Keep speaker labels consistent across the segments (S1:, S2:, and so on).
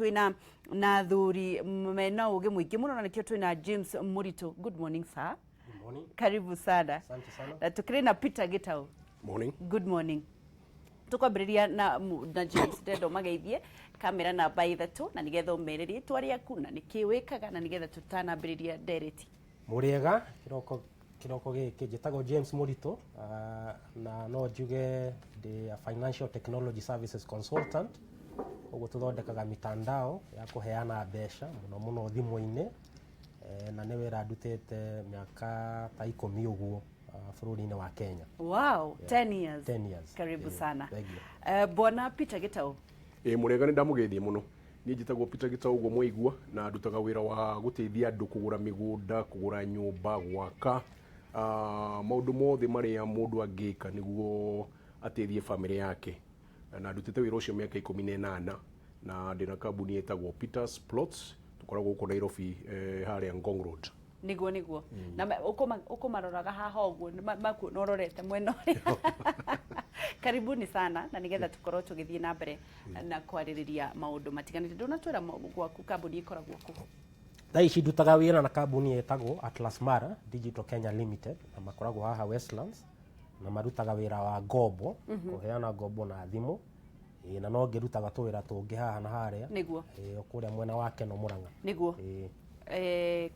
S1: Twĩna na athuri mena ũgĩ mũingĩ mũno, na nĩkĩo twĩna James Mũritũ. Good morning, sir.
S2: Good morning.
S1: Karibu sana.
S2: Asante sana.
S1: Na tukĩrĩ na Peter Gitau.
S3: Morning.
S1: Good morning. Tukwambĩrĩria na James, ndĩrenda ũmageithie kamera namba 3 na nĩgetha ũmere rĩtwa rĩaku na nĩkĩ wĩkaga, na nĩgetha tũtanambĩrĩria ndereti.
S2: Mũrĩega kĩroko, kĩroko gĩkĩ njĩtagwo James Mũritũ, na no njuge ndĩ a financial technology services consultant. Ũguo tũthondekaga mitandao ya kũheana mbeca mũno mũno thimũ-inĩ, na nĩ wĩra ndutĩte mĩaka ta 10 ũguo bũrũri-inĩ wa Kenya.
S1: Wow, 10 years.
S2: 10 years.
S1: Karibu sana.
S2: Thank you.
S1: Bwana Peter Gitau.
S3: Ĩ mũrĩega, nĩ ndamũgeithie mũno. Niĩ njĩtagwo Peter Gitau, ũguo mwaigua, na ndutaga wĩra wa gũteithia andũ kũgũra mĩgũnda, kũgũra nyũmba, gwaka, maũndũ mothe marĩa mũndũ angĩka nĩguo ateithie bamĩrĩ yake. Na ndutĩte wĩra ũcio mĩaka 18, na ndĩna kambuni ĩtagwo Peters Plots. Tũkoragwo gũkũ Nairobi, harĩa Ngong Road.
S1: Niguo na ũkũmaroraga haha ũguo makuona ũrorete mwena ũrĩa. Karibuni sana, na nigetha tũkorwo tũgĩthiĩ na mbere na kwarĩrĩria maũndũ matiganĩte. Ndũnatwĩra gwaku kambuni ĩkoragwo kũ?
S2: Thaa ici ndutaga wĩra na kambuni ĩtagwo Atlas Mara Digital Kenya Limited, na makoragwo haha Westlands, na marutaga wĩra wa ngombo, kũheana ngombo na thimũ. Ĩĩ, na no ngĩrutaga tũwĩra tũngĩ haha na harĩa. Ĩĩ, kũrĩa mwena wa Keno, Mũrang'a. Ĩĩ.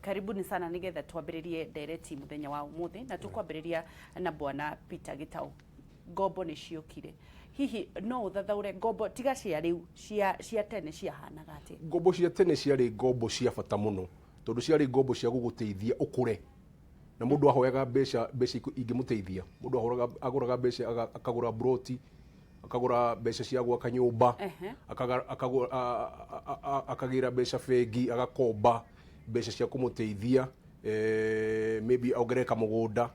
S1: Karibuni sana, nigetha twambĩrĩrie ndereti mũthenya wa ũmũthĩ, na tũkwambĩrĩria na Bwana Peter Gitau. Ngombo nĩ ciũkire, hihi no ũthathaũre ngombo tiga cia rĩu, cia tene ciahanaga atĩa?
S3: Ngombo cia tene ciarĩ ngombo cia bata mũno, tondũ ciarĩ ngombo cia gũgũteithia ũkũre, na mũndũ ahoyaga mbeca ingĩmũteithia. Mũndũ agũraga mbeca, akagũra broti, akagũra mbeca cia gwaka nyũmba, akagĩra mbeca bengi, agakomba mbeca cia kũmũteithia, maybe ongerere kamũgũnda.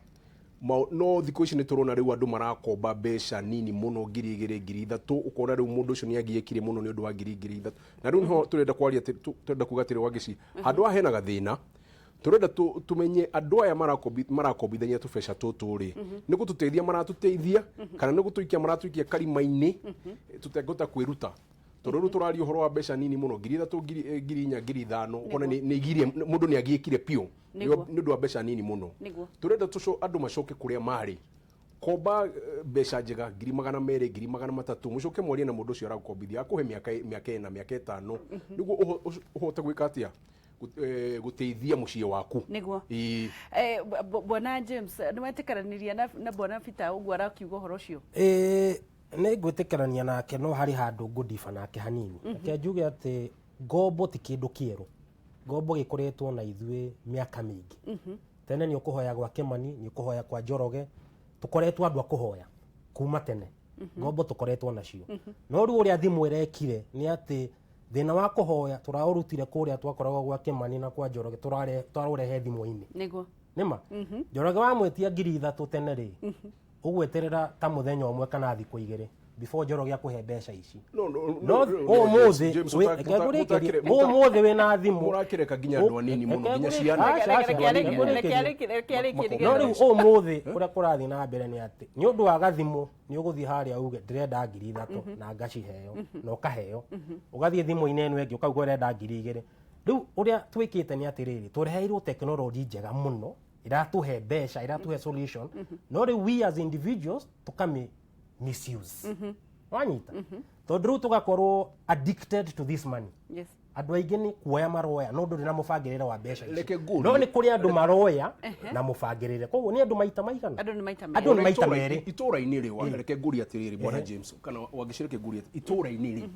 S3: No thikũ ici nĩ tũrona rĩu andũ marakomba mbeca nini mũno, 2000, 3000. Ũkona rĩu mũndũ ũcio nĩ agiĩkire mũno nĩ ũndũ wa 3000. Na rĩu nĩho tũrenda kwaria tũrenda kuga atĩrĩ, Wangeci, handũ haha hena gathĩna. Tũrenda tũmenye andũ aya marakombithania tũbeca tũtũ rĩ, nĩ gũtũteithia maratũteithia kana nĩ gũtũikia maratũikia karima-inĩ tũtengũta kwĩruta? Tondũ rĩu tũraria ũhoro wa mbeca nini mũno, 3000, 4000, 5000, ũkona nĩ igirie mũndũ, nĩ agiĩkire biũ nĩ ũndũ wa mbeca nini mũno. Tũrenda andũ macoke kũrĩa marĩ. Komba mbeca njega, 200,000, 300,000, mũcoke mwarie na mũndũ ũcio aragũkombithia, akũhe mĩaka 4, mĩaka 5, nĩguo ũhote gwĩka atĩa? Gũteithia mũciĩ waku. Ĩĩ.
S1: Bwana James, nĩ wetĩkanĩria na Bwana Peter ũguo arakiuga ũhoro ũcio?
S2: Ĩĩ, nĩ ngwĩtĩkĩrania nake, no harĩ handũ ngũndiba nake hanini. Reke njuge atĩ ngombo ti kĩndũ kĩerũ. Ngombo gĩkoretwo na ithuĩ mĩaka mĩingĩ. Tene nĩ ũkũhoya gwa Kĩmani, nĩ ũkũhoya kwa Njoroge, tũkoretwo andũ a kũhoya kuma tene. Ngombo tũkoretwo nacio, no rĩu ũrĩa thimũ ĩrekire nĩ atĩ thĩna wa kũhoya tũraũrutire kũrĩa twakoragwo gwa Kĩmani na kwa Njoroge, tũraũrehe thimũ-inĩ. Nĩma Njoroge wamwĩtia 3000 tene rĩ, ũgweterera ta mũthenya ũmwe kana thikũ 2 before Njoroge akũhe mbeca ici.
S3: No, no,
S2: no
S3: no, no,
S2: ũmũthĩ
S3: James,
S2: reke ngũrĩkĩrie. Ũmũthĩ wĩna thimũ.
S3: Mũrakĩreka nginya andũ anini mũno,
S2: Reke
S3: nginya
S2: ngũrĩkĩrie.
S3: ciana.
S2: Aca, aca,
S1: Reke
S2: reke ngũrĩkĩrie.
S1: reke arĩkie
S2: No
S1: nĩgetha-
S2: rĩu ũmũthĩ ũrĩa kũrathiĩ na mbere nĩ atĩ nĩ ũndũ wa gathimũ, nĩ ũgũthiĩ harĩa uge ndĩrenda 3000 na ngaciheo, na ũkaheo. Ũgathiĩ thimũ-inĩ ĩno ĩngĩ ũkauga ũrenda 2000. Rĩu ũrĩa twĩkĩte nĩ atĩrĩrĩ, tũreheirwo tekinoronjĩ njega mũno ĩratũhe mbeca, ĩratũhe solution, no rĩu we as individuals tũkami misuse. Wanyita? Tondũ rĩu tũgakorwo addicted to this money. Andũ aingĩ nĩ kuoya maroya no ndũrĩ na mũbangĩrĩre wa mbeca ici.
S3: Reke ngũrie.
S2: No nĩ kũrĩ andũ maroya na mũbangĩrĩre, koguo nĩ andũ maita maigana?
S1: Andũ nĩ maita
S2: Andũ
S1: merĩ.
S2: nĩ maita merĩ.
S3: Itũra-inĩ rĩ, reke ngũrie atĩrĩrĩ, Bwana James kana Wangeci, reke ngũrie atĩ itũra-inĩ rĩ,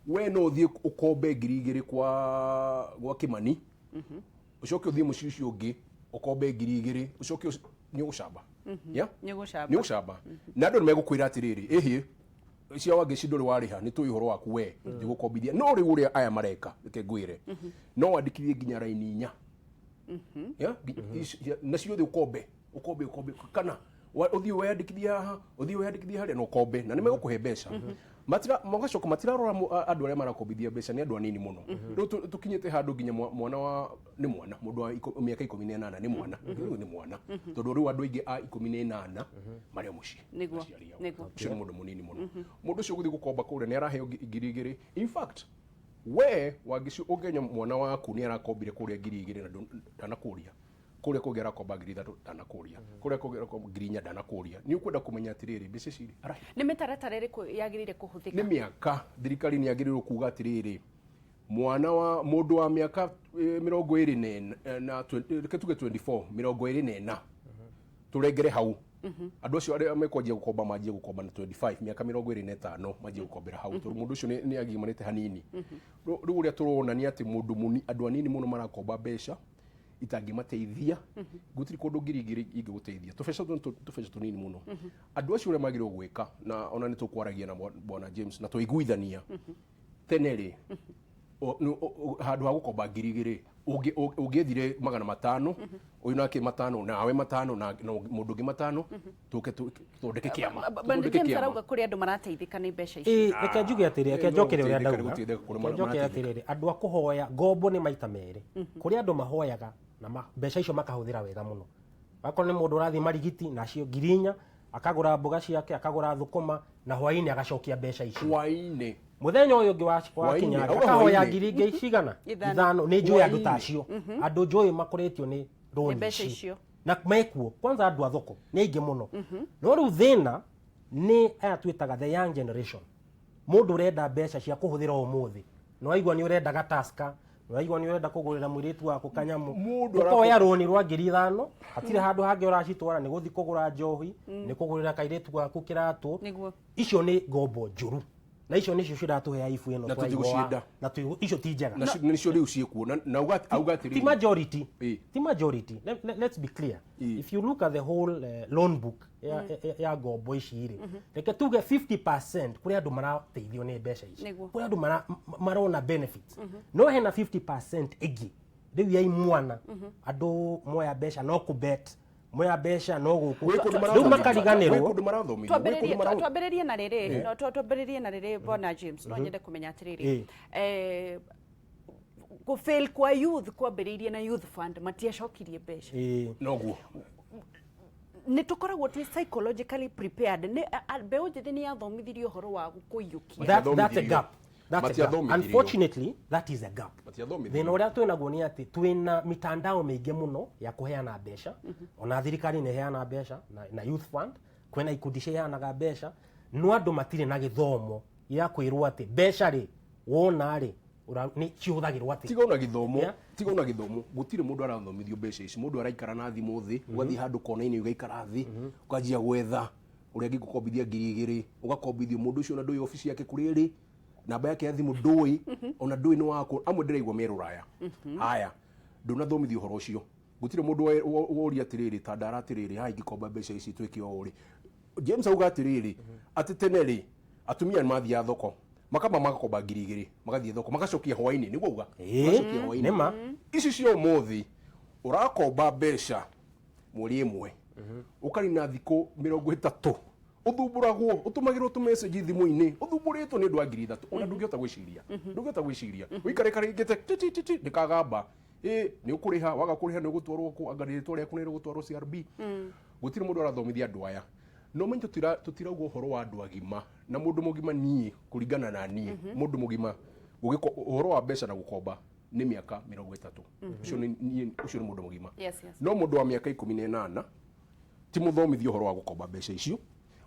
S3: we no ũthiĩ ũkombe 2000 gwa Kĩmani, ũcoke ũthiĩ mũciĩ ũcio ũngĩ ũkombe 2000, ũcoke nĩ ũgũcamba. Yeah?
S1: Nĩ ũgũcamba.
S3: Nĩ ũgũcamba, na andũ nĩ megũkwĩra atĩrĩrĩ, ĩhĩ, cia Wangeci ndũrĩ warĩha, nĩ tũĩ ũhoro waku, we ndigũkombithia. No rĩu ũrĩa aya mareka, reke ngwĩre, no wandĩkithie nginya raini 4. Yeah? Na ciothe ũkombe, ũkombe, ũkombe, kana ũthiĩ weyandĩkithie haha, ũthiĩ weyandĩkithie harĩa, na ũkombe, na nĩ megũkũhe mbeca. Matira magacoka matirarora andũ arĩa marakombithia mbeca nĩ andũ anini mũno. Rĩu tũkinyĩte handũ nginya mwana wa nĩ mwana, mũndũ wa mĩaka 18 nĩ mwana. Rĩu nĩ mwana, tondũ rĩu andũ aingĩ a 18 marĩ o mũciĩ aciari ao. Ũcio nĩ mũndũ mũnini mũno. Mũndũ ũcio gũthiĩ gũkomba kũrĩa nĩ araheo 2000. In fact, We Wangeci, ũngĩenya mwana waku nĩ arakombire kũrĩa 2000 na ndanakũria, kũrĩa kũngĩ arakomba 3000 ndanakũria, kũrĩa kũngĩ arakomba 4000 ndanakũria, nĩ ũkwenda kũmenya atĩrĩrĩ, mbeca ici arahe.
S1: Nĩ mĩtaratara ĩrĩkũ yagĩrĩire
S3: Nĩ
S1: kũhũthĩka?
S3: Mĩaka thirikari nĩ yagĩrĩirwo kuga atĩrĩrĩ, mwana wa mũndũ wa mĩaka 24 na reke tuge 24, 24, tũrengere hau. Andũ acio arĩa mekwanjia gũkomba manjie gũkomba na 25, mĩaka 25 manjie gũkombera hau, tondũ mũndũ ũcio nĩ agimarĩte hanini. Rĩu ũrĩa tũrona nĩ atĩ mũndũ mũni andũ anini mũno marakomba mbeca itangĩmateithia. Gũtirĩ kũndũ 2000 ingĩgũteithia, tũbeca tũbeca tũnini mũno. Andũ acio ũrĩa magĩrĩirwo gwĩka, na ona nĩ tũkwaragia na bwana James na twaiguithania tene rĩ, handũ ha gũkomba 2000 ũngĩethire 500, ũyũ nake 500, nawe 500, na mũndũ ũngĩ 500, tũke tũthondeke kĩama.
S1: Bwana
S3: Tũthondeke
S1: James
S3: kĩama.
S1: arauga kũrĩ andũ marateithĩka nĩ mbeca ici.
S2: Ĩĩ, reke njuge atĩrĩ, reke
S3: no
S2: njokere ũrĩa
S3: gũteithĩka, nĩ
S2: ndauga.
S3: gũteithĩka kũrĩ
S2: Reke njokere
S3: marateithĩka.
S2: atĩrĩrĩ, andũ a kũhoya ngombo nĩ maita merĩ. Kũrĩ andũ mahoyaga na mbeca icio makahũthĩra wega mũno. Akorwo nĩ mũndũ ũrathiĩ marigiti nacio 4000, akagũra mboga ciake, akagũra thũkũma, na hwainĩ agacokia mbeca icio.
S3: Hwainĩ.
S2: Mũthenya ũyũ ũngĩ wakinya
S3: Hwainĩ,
S2: rĩ,
S3: auga
S2: akahoya
S3: hwainĩ.
S2: ngiri ingĩ cigana?
S1: 5.
S2: 5. Nĩ njũĩ andũ ta
S3: Hwainĩ.
S2: acio, andũ njũĩ makoretio nĩ
S1: Nĩ
S2: rũni
S1: mbeca
S2: ici
S1: icio.
S2: Na mekuo kwanza andũ a thoko nĩ aingĩ mũno. No rĩu thĩna nĩ aya twĩtaga the young generation, mũndũ ũrenda mbeca cia kũhũthĩra ũmũthĩ. Nĩ waigua nĩ ũrenda gataska, nĩ waigua nĩ ũrenda kũgũrĩra mũirĩtu waku kanyamũ,
S3: Mũndũ
S2: ũkoya rũni rwa 5000, hatirĩ handũ hangĩ ũracitwara, nĩ gũthiĩ kũgũra njohi, nĩ kũgũrĩra kairĩtu gaku kĩratũ. Icio nĩ ngombo njũru, na icio nĩcio ciratũhe aibu ĩno
S3: Na
S2: twaigua.
S3: tũtigũcienda.
S2: Na icio ti njega.
S3: Na nĩcio rĩu ciĩkuo na auga
S2: Ti
S3: atĩrĩrĩ,
S2: majority. Ti majority. Let's be clear. If you look at the whole loan book ya ngombo ici rĩ, reke tuge 50% kũrĩ andũ marateithio nĩ mbeca ici, kũrĩ andũ marona benefits, no hena 50% ĩngĩ rĩu ya imwana, andũ moya mbeca no kũbet, moya mbeca no gũkũ,
S3: Gwĩ kũndũ
S2: rĩu
S3: marathomithio. Gwĩ
S2: makariganĩrwo.
S3: kũndũ marathomithio. Gwĩ kũndũ
S1: Twambĩrĩrie na rĩrĩ, no twambĩrĩrie na rĩrĩ, bwana James, no nyende kũmenya atĩrĩrĩ, gũfail kwa youth kwambĩrĩirie na youth fund, matiacokirie mbeca.
S3: Noguo.
S1: Nĩ tũkoragwo twĩ psychologically prepared? Nĩ mbeũ njĩthĩ nĩ yathomithirio ũhoro wa kũiyũkia?
S2: That's a gap. That's a gap.
S3: Matiathomithĩrio.
S2: Unfortunately, that is a gap.
S3: Matiathomithĩrio.
S2: Thĩna ũrĩa twĩnaguo nĩ atĩ twĩna mitandao mĩingĩ mũno ya kũheana mbeca. Ona thirikari nĩ ĩheana mbeca na youth fund, kwĩna ikundi ciheanaga mbeca, no andũ matirĩ na gĩthomo gĩa kwĩrwo atĩ mbeca rĩ, wona rĩ, nĩ cihũthagĩrwo atĩ.
S3: Tiga ona gĩthomo. Tiga ona gĩthomo, gũtirĩ mũndũ arathomithio mbeca ici. Mũndũ araikara na thimũ thĩ, ũgathiĩ handũ kona-inĩ, ũgaikara thĩ, ũkanjia gwetha ũrĩa angĩgũkombithia 2000, ũgakombithio mũndũ ũcio, ona ndũĩ obici yake kũrĩa ĩrĩ, namba yake ya thimũ ndũĩ, ona ndũĩ nĩ wakũ. Amwe ndĩraigua me rũraya. Haya, ndũnathomithio ũhoro ũcio. Gũtirĩ mũndũ woria atĩrĩrĩ, ta ndara atĩrĩrĩ, haha ingĩkomba mbeca ici twĩke ũũ rĩ. James auga atĩrĩrĩ, atĩ tene rĩ, atumia nĩ mathiaga thoko, makamba magakomba 2000, magathiĩ thoko, magacokia hwainĩ, nĩguo auga. Magacokia hwainĩ.
S2: Nĩma.
S3: Ici cia ũmũthĩ, ũrakomba mbeca mweri ĩmwe, ũkarina thikũ 30, ũthumbũragwo, ũtũmagĩrwo tũmessage thimũ-inĩ, ũthumbũrĩtwo nĩ ũndũ wa 3000. Ona ndũngĩhota gwĩciria, ndũngĩhota gwĩciria, ũikare karĩngĩte titititi ndĩkagamba ĩ nĩ ũkũrĩha, waga kũrĩha nĩ ũgũtwarwo kũ, anga rĩtwa rĩaku nĩ rĩgũtwarwo CRB. Gũtirĩ mũndũ arathomithia andũ aya. No menye tũtirauga ũhoro wa andũ agima. Na mũndũ mũgima, niĩ kũringana na niĩ, mũndũ mũgima ũhoro wa mbeca na gũkomba nĩ mĩaka 30. Ũcio nĩ niĩ, ũcio nĩ mũndũ mũgima. No mũndũ wa mĩaka 18 ti mũthomithio ũhoro wa gũkomba mbeca icio.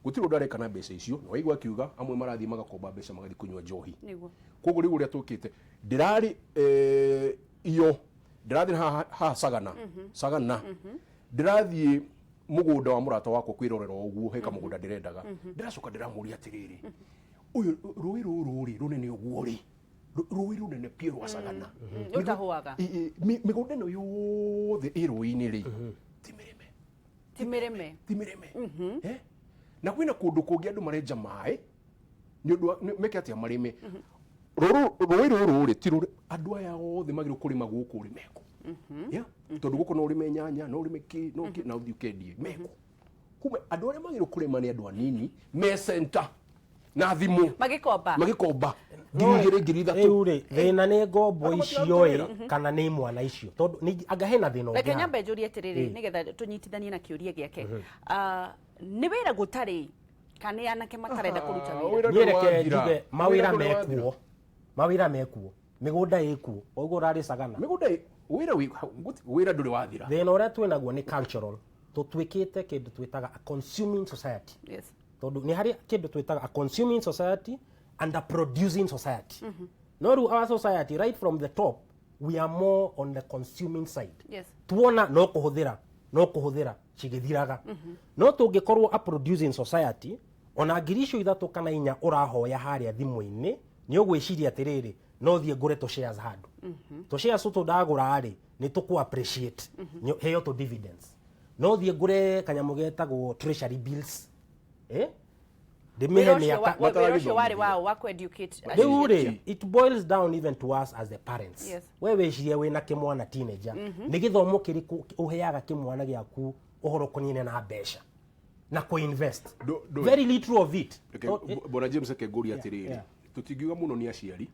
S3: Gũtirĩ ũndũ areka na mbeca icio. Na waigua akiuga amwe marathiĩ magakomba mbeca magathiĩ kũnyua njohi. Koguo rĩu ũrĩa tũkĩte, ndĩrarĩ iyo ndĩrathiĩ haha Sagana, Sagana ndĩrathiĩ mũgũnda wa mũrata wakwa kwĩrorera ũguo, he kamũgũnda ndĩrendaga. Ndĩracoka ndĩramũria atĩrĩrĩ, ũyũ rũĩ rũrũ rĩ rũnene ũguo rĩ, rũĩ rũnene biũ rwa Sagana.
S1: Rũtahũaga.
S3: Mĩgũnda ĩno yothe ĩ rũĩ-inĩ rĩ, ti mĩrĩme?
S1: Ti mĩrĩme.
S3: Ti mĩrĩme. Eh? Na kwĩna kũndũ kũngĩ andũ marenja maĩ nĩ ũndũ meke atĩa marĩme. Rũrũ rũĩ rũrũ rĩ, ti rũrĩ andũ aya othe magĩrĩirwo kũrĩma gũkũ rĩ meko. Yeah? Tondũ gũkũ no ũrĩme nyanya, no ũrĩme kĩ, no kĩ, na ũthiĩ ũkendie meko. Kumbe andũ arĩa magĩrĩirwo kũrĩma nĩ andũ anini me center na thimũ.
S1: Magĩkomba.
S3: Magĩkomba 2000, 3000.
S2: Rĩu rĩ, thĩna nĩ ngombo
S3: Andũ
S2: icio
S3: matiraruta
S2: ĩ
S3: wĩra.
S2: kana nĩ imwana icio, tondũ anga hena thĩna ũngĩ
S1: Reke
S2: haha.
S1: nyambe njũrie atĩrĩrĩ, nĩgetha tũnyitithanie na kĩũria gĩake. Nĩ wĩra gũtarĩ kana nĩ anake matarenda kũruta wĩra?
S3: Wĩra
S2: Niĩ
S3: ndũrĩ
S2: reke
S3: wathira.
S2: njuge mawĩra
S3: Wĩra ndũrĩ wathira.
S2: mekuo, mawĩra mekuo. Mĩgũnda ĩkuo, ũguo ũrarĩ Sagana.
S3: Mĩgũnda wĩra wĩra ndũrĩ wathira.
S2: Thĩna ũrĩa twĩ naguo nĩ cultural. Tũtuĩkĩte kĩndũ twĩtaga a consuming society. Tondũ nĩ harĩ kĩndũ twĩtaga a consuming society and a producing society. No rĩu our society, right from the top, we are more on the consuming side. Tuona no kũhũthĩra, no kũhũthĩra cigĩthiraga. No tũngĩkorwo a producing society, ona ngiri icio 3 kana 4 ũrahoya harĩa thimũ-inĩ, nĩ ũgwĩciria atĩrĩrĩ, no thiĩ ngũre tũ shares handũ. Tũ shares tũtũ ndagũra rĩ, nĩ tũkũ appreciate, heo tũ dividends. No thiĩ ngũre kanyamũ getagwo treasury bills. Ndĩmĩhe
S1: Wĩra ũcio
S2: mĩaka
S1: wĩra ũcio warĩ wao wa kũ-educate
S2: Rĩu
S1: aciari.
S2: rĩ, it boils down even to us as the parents. We wĩcirie wĩna kĩmwana teenager, nĩ gĩthomo kĩrĩkũ ũheaga kĩmwana gĩaku ũhoro ũkoniene na mbeca na kũ-invest? Very little of it.
S3: Reke, Bwana James, reke ngũrie atĩrĩrĩ, tũtingiuga mũno nĩ aciari,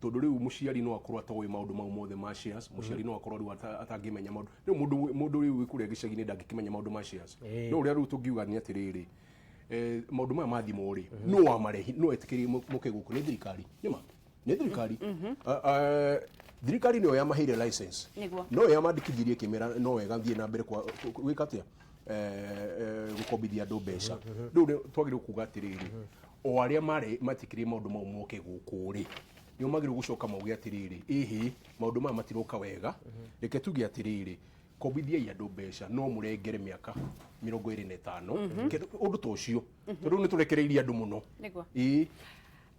S3: tondũ rĩu mũciari no akorwo atoĩ maũndũ mau mothe ma shares, mũciari no akorwo rĩu atangĩmenya maũndũ. Rĩu mũndũ rĩu wĩ kũrĩa gĩcagi-inĩ ndangĩkĩmenya maũndũ ma shares. No ũrĩa rĩu tũngiuga nĩ atĩrĩrĩ, maũndũ maya ma thimũ rĩ, no wamarehi, no etĩkĩrie mũke gũkũ nĩ thirikari. Nĩma? Nĩ thirikari. Thirikari nĩyo yamaheire license. No yo yamandĩkithirie ĩkĩmera no wega thiĩ na mbere gwĩka atĩa? Gũkombithia andũ mbeca. Rĩu twagĩrĩirwo kuga atĩrĩrĩ, o arĩa metĩkĩrie maũndũ mau moke gũkũ rĩ, nĩo magĩrĩirwo gũcoka mauge atĩrĩrĩ, ĩhĩ, maũndũ maya matiroka wega, reke tuge atĩrĩrĩ, kombithiai andũ mbeca no mũrengere mĩaka 25. Ũndũ ta ũcio, tondũ nĩ tũrekereirie andũ mũno.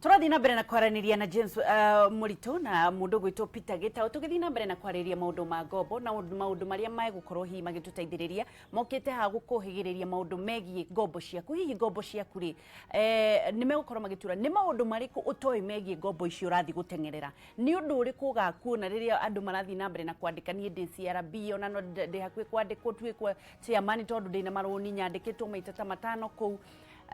S1: Tũrathiĩ na mbere na kwaranĩria na James Mũritũ na mũndũ ũgwĩtwo Peter Gĩtaũ, tũgĩthiĩ na mbere na kwarĩrĩria maũndũ ma ngombo na maũndũ marĩa megũkorwo hihi magĩtũteithĩrĩria mokĩte haha gũkũhĩgĩrĩria maũndũ megiĩ ngombo ciaku. Hihi ngombo ciaku rĩ, nĩ megũkorwo magĩtura nĩ maũndũ marĩkũ ũtoĩ megiĩ ngombo icio ũrathiĩ gũteng'erera, nĩ ũndũ ũrĩkũ ũgakuona rĩrĩa andũ marathiĩ na mbere na kwandĩka. Niĩ ndĩ CRB, ona no ndĩ hakuhĩ kwandĩkwo tuĩkwo chairman tondũ ndĩna marũni nyandĩkĩtwo maita ta 5 kũu,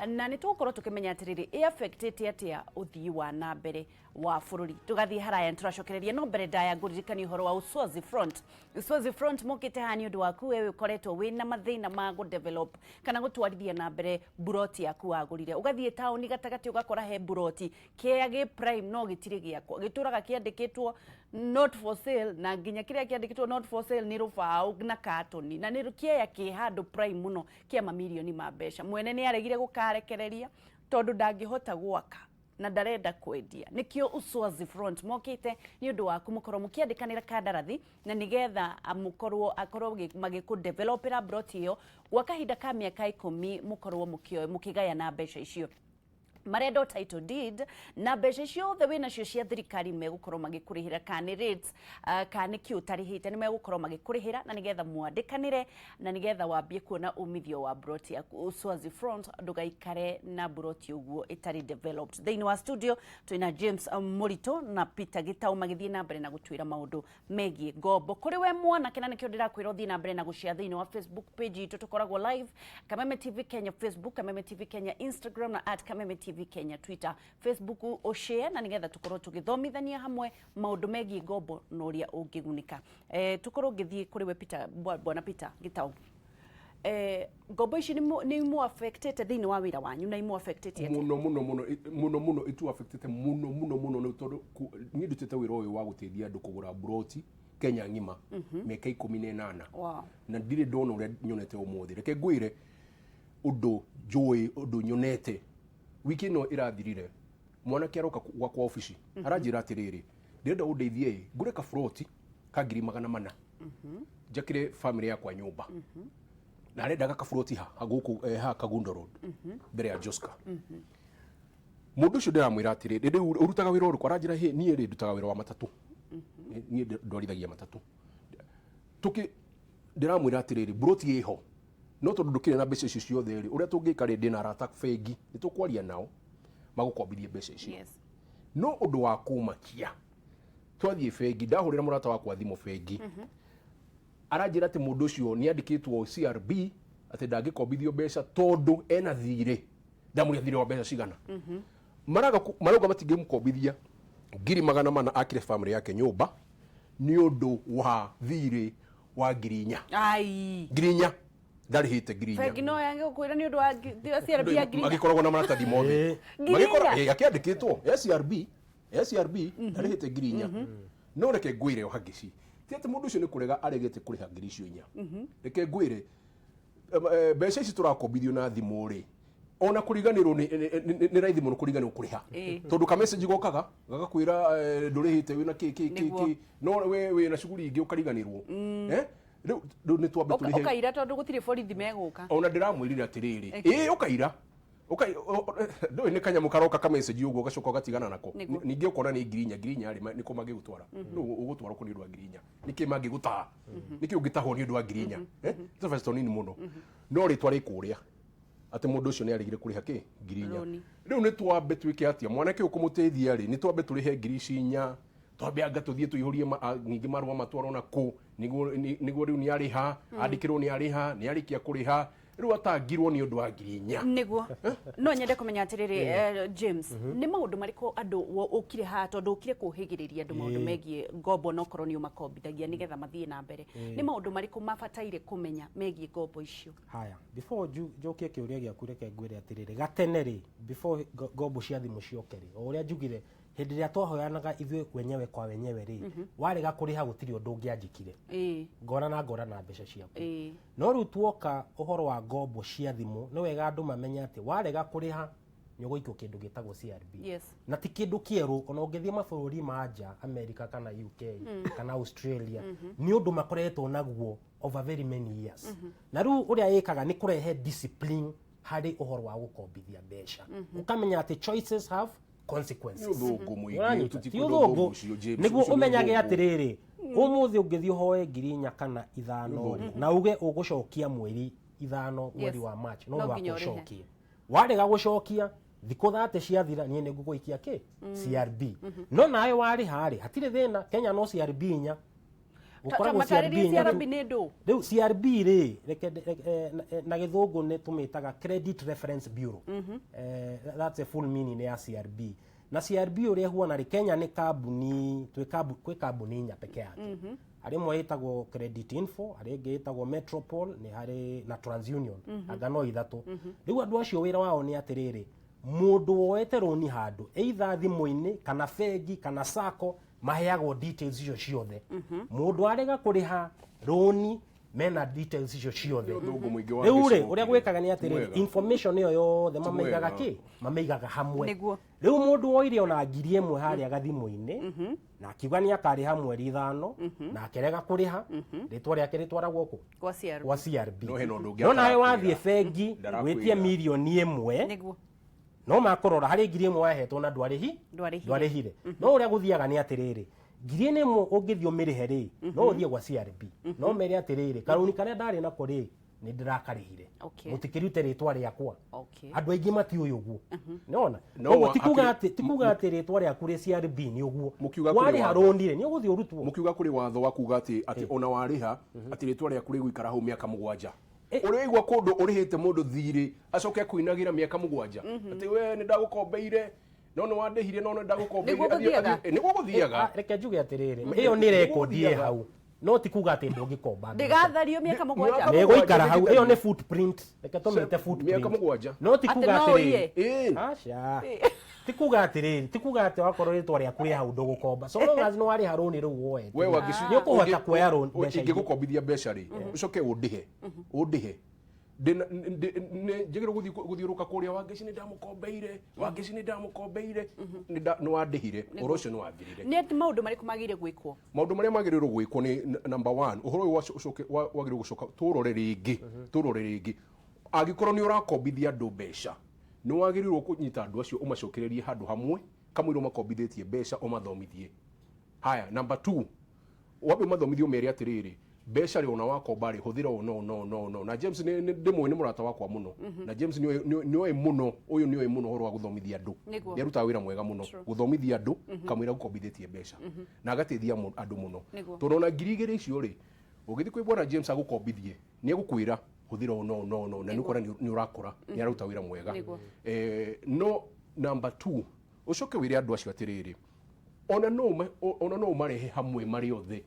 S1: na nĩ tũgũkorwo tũkĩmenya atĩrĩrĩ, ĩ affectĩte atĩa ũthii wa na mbere wa bũrũri. Tũgathiĩ haraya, nĩtũracokereria, no mbere ndaya ngũririkania ũhoro wa Uswazi Front. Uswazi Front mokĩte haha nĩ ũndũ waku wewe ũkoretwo wĩna mathĩna ma gũ-develop kana gũtwarithia na mbere buroti yaku wagũrire. Ũgathiĩ taũni gatagatĩ ũgakora he buroti kĩa gĩ prime no gĩtirĩ gĩakwa, gĩtũraga kĩandĩkĩtwo not for sale, na nginya kĩrĩa kĩandĩkĩtwo not for sale nĩ rũbaũ na katoni, na nĩ kĩea kĩ handũ prime mũno kĩa mamirioni ma mbeca. Mwene nĩ aregire gũkarekereria tondũ ndangĩhota gwaka na ndarenda kwendia. Nĩkĩo Uswazi Front mokĩte nĩ ũndũ waku mũkorwo mũkĩandĩkanĩra kandarathi, na nĩgetha mũkorwo akorwo magĩkũ-developera broti ĩyo gwa kahinda ka mĩaka 10, mũkorwo mũkĩgayana mbeca icio. Marenda title deed na mbeca ciothe wĩna cio cia thirikari megũkorwo magĩkũrĩhĩra, kana nĩ rates, kana nĩ kĩ ũtarĩhĩte, nĩ megũkorwo magĩkũrĩhĩra, na nĩgetha mwandĩkanĩre na nĩgetha wambie kuona umithio wa broti yaku. Uswazi Front, ndũgaikare na broti ũguo ĩtarĩ developed. Thĩinĩ wa studio twĩna James Mũritũ na Peter Gĩtaũ magĩthiĩ na mbere na gũtwĩra maũndũ megiĩ ngombo kũrĩ we mwanake, na nĩkĩo ndĩrakwĩra ũthiĩ na mbere na gũshare thĩinĩ wa Facebook page itũ. Tũkoragwo live Kameme TV Kenya Facebook, Kameme TV Kenya Instagram na at Kameme TV Kenya Twitter. Facebook ũshare na nĩgetha tũkorwo tũgĩthomithania hamwe maũndũ megiĩ ngombo na ũrĩa ũngĩgunĩka. Tũkorwo ngĩthiĩ kũrĩ we Peter, bwana Peter Gĩtaũ. Ngombo ici nĩ imũ affectĩte thĩinĩ wa wĩra wanyu, na imũ affectĩte atĩa?
S3: Mũno mũno mũno, mũno mũno, itu affectĩte mũno mũno mũno, nĩ tondũ niĩ ndutĩte wĩra ũyũ wa gũteithia andũ kũgũra buroti Kenya ng'ima mĩaka 18. Na ndirĩ ndona ũrĩa nyonete ũmũthĩ. Reke ngwĩre ũndũ njũĩ, ũndũ nyonete wiki ĩno ĩrathirire. Mwanake aroka gwakwa obici, aranjĩra atĩrĩrĩ, ndĩrenda ũndeithie ĩ ngũre kaburoti ka ngiri 400 njakĩre family yakwa nyũmba. Na arendaga kaburoti ha gũkũ, ha Kagundo Road, mbere ya Joska. Mũndũ ũcio ndĩramwĩra atĩrĩrĩ, rĩu ũrutaga wĩra ũrĩkũ? Aranjĩra, hĩ, niĩ rĩ ndutaga wĩra wa matatũ, niĩ ndwarithagia matatũ. Tũkĩ ndĩramwĩra atĩrĩrĩ, buroti ĩho, no tondũ ndũkĩrĩ na mbeca icio ciothe rĩ, ũrĩa tũngĩka rĩ, ndĩna arata bengi, nĩ tũkwaria nao magũkombithie mbeca icio. No ũndũ wa kũmakia, twathiĩ bengi, ndahũrĩra mũrata wakwa thimũ bengi, aranjĩra atĩ mũndũ ũcio nĩ andĩkĩtwo CRB, atĩ ndangĩkombithio mbeca tondũ ena thirĩ. Ndamũrĩa thirĩ wa mbeca cigana? Marauga matingĩmũkombithia ngiri 400 akire family yake nyũmba nĩ ũndũ wa thirĩ wa ngiri 4.
S1: Ai.
S3: Ngiri 4 ndarĩhĩte, ngiri 4.
S1: Bengi no yange gũkwĩra nĩ ũndũ wa CRB ya ngiri 4.
S3: Magĩkoragwo na maratathi mothe.
S1: Ngiri 4?
S3: Akĩandĩkĩtwo CRB. Ya CRB ndarĩhĩte 4,000. No reke ngwĩre o hangĩci, ti atĩ mũndũ ũcio nĩ kũrega aregete kũrĩha 4,000. Reke ngwĩre, mbeca ici tũrakombithio na thimũ rĩ, ona kũriganĩrwo nĩ raithi mũno kũriganĩrwo kũrĩha, tondũ ka message gokaga gagakwĩra ndũrĩhĩte, wĩna kĩ kĩ kĩ. Kĩ no we wĩna shughuli ingĩ ũkariganĩrwo. Rĩu nĩ twambe tũrĩhe.
S1: Ũkaira tondũ gũtirĩ borithi megũka.
S3: Ona ndĩramwĩrire atĩrĩrĩ, ĩ ũkaira ndũĩ nĩ kanyamũ karoka ka message ũguo, ũgacoka ũgatigana nako. Ningĩ ũkona nĩ 4,000, 4,000 rĩ, nĩkũ mangĩgũtwara? Nũ ũgũtwarwo kũ nĩ ũndũ wa 4,000? Nĩkĩ mangĩgũtaha? Nĩkĩ ũngĩtahwo nĩ ũndũ wa 4,000? Nĩ tũbeca tũnini mũno, no rĩtwa rĩ kũrĩa atĩ mũndũ ũcio nĩ aregire kũrĩha kĩ 4,000.
S1: Rũni.
S3: Rĩu nĩ twambe twĩke atĩa? Mwanake ũyũ kũmũteithia rĩ, nĩ twambe tũrĩhe 4,000, twambe anga tũthiĩ tũihũrie ningĩ marũa matwarwo na kũ nĩguo rĩu nĩ arĩha, andĩkĩrwo nĩ arĩha, nĩ arĩkia kũrĩha, rĩu atangirwo nĩ ũndũ wa 4,000.
S1: Nĩguo no nyende kũmenya atĩrĩrĩ, James, nĩ maũndũ marĩkũ andũ ũkire haha, tondũ ũkire kũhĩgĩrĩria andũ maũndũ megiĩ ngombo, no korwo nĩ ũmakombithagia nĩgetha mathiĩ na mbere, nĩ maũndũ marĩkũ mabataire kũmenya megiĩ ngombo icio?
S2: Haya, before njokie kĩũria gĩaku, reke ngwĩre atĩrĩrĩ, gatene rĩ, before ngombo cia thimũ cioke rĩ, o ũrĩa njugire, hĩndĩ ĩrĩa twahoyanaga ithuĩ wenyewe kwa wenyewe rĩ, warega kũrĩha gũtirĩ ũndũ ũngĩanjĩkire, ngora na ngora na mbeca ciaku. No rĩu tuoka ũhoro wa ngombo cia thimũ, nĩ wega andũ mamenye atĩ warega kũrĩha nĩ ũgũikio kĩndũ gĩtagwo CRB. Na ti kĩndũ kĩerũ, ona ũngĩthiĩ mabũrũri ma nja, America kana UK kana Australia, nĩ ũndũ makoretwo naguo over very many years. Na rĩu ũrĩa ĩkaga nĩ kũrehe discipline harĩ ũhoro wa gũkombithia mbeca, ũkamenya atĩ choices have consequences.
S3: Nĩ ũthũngũ mũingĩ.
S2: Ũranyita?
S3: Tũtikwenda
S2: Ti ũthũngũ.
S3: Ũthũngũ ũcio, James,
S2: Nĩguo
S3: ũcio nĩ
S2: ũmenyage
S3: ũthũngũ.
S2: atĩrĩrĩ, ũmũthĩ ũngĩthiĩ ũhoe 4,000 kana 5 rĩ, na uge ũgũcokia mweri 5, mweri wa March, no
S1: No
S2: mũhaka
S1: nginya ũrĩhe.
S2: ũcokie. Warega gũcokia, thikũ 30 ciathira, niĩ nĩ ngũgũikia kĩ CRB. No nawe warĩha rĩ, hatirĩ thĩna. Kenya no CRB inya. Gũkoragwo CRB
S1: Matarĩrie
S2: inya tu.
S1: CRB nĩ ndũ.
S2: Rĩu CRB rĩ, reke na gĩthũngũ nĩ tũmĩtaga Credit Reference Bureau. That's a full meaning ya CRB. Na CRB ũrĩa ĩhuana rĩ, Kenya nĩ kambuni twĩ kwĩ kambuni inya peke yake. Harĩ ĩmwe ĩtagwo Credit Info, harĩ ĩngĩ ĩtagwo Metropol, nĩ harĩ na TransUnion. Anga no ithatũ. Rĩu andũ acio wĩra wao nĩ atĩrĩrĩ, mũndũ woete rũni handũ, either thimũ-inĩ kana bengi kana sacco, maheagwo details icio ciothe. Mũndũ arega kũrĩha rũni, mena details icio ciothe.
S3: Nĩ ũthũngũ mũingĩ wa
S2: Rĩu rĩ,
S3: gĩcigo
S2: ũrĩa
S3: kĩrĩ.
S2: gwĩkaga nĩ
S3: Ti
S2: atĩrĩrĩ,
S3: mwega.
S2: information ĩyo yothe mamĩigaga
S3: Mwega.
S2: kĩ mamĩigaga hamwe. Rĩu mũndũ woire ona 1,000 harĩa gathimũ-inĩ na akiuga nĩ akarĩha mweri 5 na akĩrega kũrĩha, rĩtwa rĩake rĩtwaragwo kũ?
S1: Kwa CRB.
S2: Kwa CRB.
S3: No hena ũndũ ũngĩ
S2: No nawe
S3: atarakwĩra.
S2: wathiĩ bengi
S3: Ndarakwĩra.
S2: wĩtie 1 million. No makũrora harĩ 1,000 wahetwo na ndwarĩhi.
S1: Ndwarĩhire.
S2: Ndwarĩhire. No ũrĩa gũthiaga nĩ atĩrĩrĩ, 1,000 ũngĩthiĩ ũmĩrĩhe rĩ, no ũthiĩ gwa CRB no mere atĩrĩrĩ, karũni karĩa ndarĩ nako rĩ, nĩ ndĩrakarĩhire, mũtikĩrute rĩtwa rĩakwa. Andũ aingĩ matiũĩ ũguo, nĩwona?
S3: No
S2: Koguo ti kuga atĩ rĩtwa rĩaku rĩ CRB nĩ ũguo.
S3: Mũkiuga kũrĩ
S2: Warĩha
S3: watho.
S2: rũni rĩ, nĩ ũgũthiĩ ũrutwo.
S3: Mũkiuga kũrĩ watho wa kuga atĩ ona warĩha, atĩ rĩtwa rĩaku rĩgũikara hau mĩaka 7. Ũrĩ waigua kũndũ ũrĩhĩte mũndũ thirĩ acoke akũinagĩra mĩaka 7 atĩ we nĩ ndagũkombeire no nĩ wandĩhire, no nĩ ndagũkombeire?
S1: Nĩguo gũthiaga?
S3: Nĩguo gũthiaga.
S2: Reke njuge atĩrĩrĩ, ĩyo nĩ rekondi ĩ hau, no ti kuga atĩ ndũngĩkomba mbeca.
S1: Ndĩgathario mĩaka 7?
S3: Mĩaka
S2: Nĩ ĩgũikara hau.
S3: 7.
S2: Ĩyo nĩ footprint, reke tũmĩte footprint.
S3: Mĩaka 7.
S2: No ti
S1: Atĩ
S2: kuga
S1: no
S2: atĩrĩrĩ
S1: ũiye?
S2: Aca, ti kuga atĩrĩrĩ, ti kuga atĩ wakorwo rĩtwa rĩaku rĩ hau ndũgũkomba, so long as nĩ warĩha rũni rũu woete
S3: We wangĩci
S2: nĩ ũkũhota kuoya rũni mbeca ingĩ.
S3: Ingĩgũkombithia mbeca rĩ, ũcoke ũndĩhe nĩ njagĩrĩirwo gũthiĩ gũthiũrũka kũrĩa, Wangeci nĩ ndamũkombeire, Wangeci nĩ ndamũkombeire, nĩ wandĩhire, ũhoro ũcio nĩ wathirire.
S1: Nĩ atĩ maũndũ marĩkũ magĩrĩire gwĩkwo?
S3: Maũndũ marĩa magĩrĩirwo gwĩkwo nĩ number one, ũhoro ũyũ ũcoke wagĩrĩirwo gũcoka tũrore rĩngĩ. Angĩkorwo nĩ ũrakombithia andũ mbeca, nĩ wagĩrĩirwo kũnyita andũ acio, ũmacokererie handũ hamwe kamũira ũmakombithĩtie mbeca, ũmathomithie. Haya, number two, wambe ũmathomithie, ũmere atĩrĩrĩ, mbeca rĩ, ona wakomba rĩ, hũthĩra ũũ no no no no. Na James nĩ ndĩmũĩ, nĩ mũrata wakwa mũno, na James nĩ oĩ mũno, ũyũ nĩ oĩ mũno ũhoro wa gũthomithia andũ. Nĩ arutaga wĩra mwega mũno gũthomithia andũ kamũira gũkombithĩtie mbeca, na agateithia andũ mũno. Tondũ ona 2,000 icio rĩ, ũngĩthiĩ kwĩ bwana James agũkombithie, nĩ egũkwĩra hũthĩra ũũ no no no, na nĩ ũkora nĩ ũrakũra. Nĩ araruta wĩra mwega. No number two, ũcoke wĩre andũ acio atĩrĩrĩ, ona no ũmarehe hamwe marĩ othe.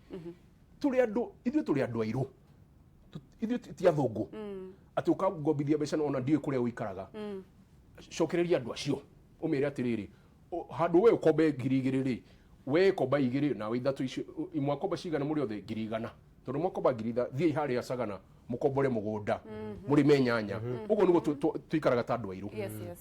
S3: Tũrĩ andũ, ithuĩ tũrĩ andũ airũ, ithuĩ ti athũngũ atĩ ũkangombithia mbeca ona ndiũĩ kũrĩa ũikaraga. Cokereria andũ acio, ũmere atĩrĩrĩ, Handũ we ũkombe 2,000 rĩ, we komba igĩrĩ nawe ithatũ, icio mwakomba cigana mũrĩ othe? 100,000. Tondũ mwakomba 100,000, thiĩi harĩa Sagana mũkombore mũgũnda, mũrĩme nyanya. Ũguo nĩguo tũikaraga ta andũ airũ.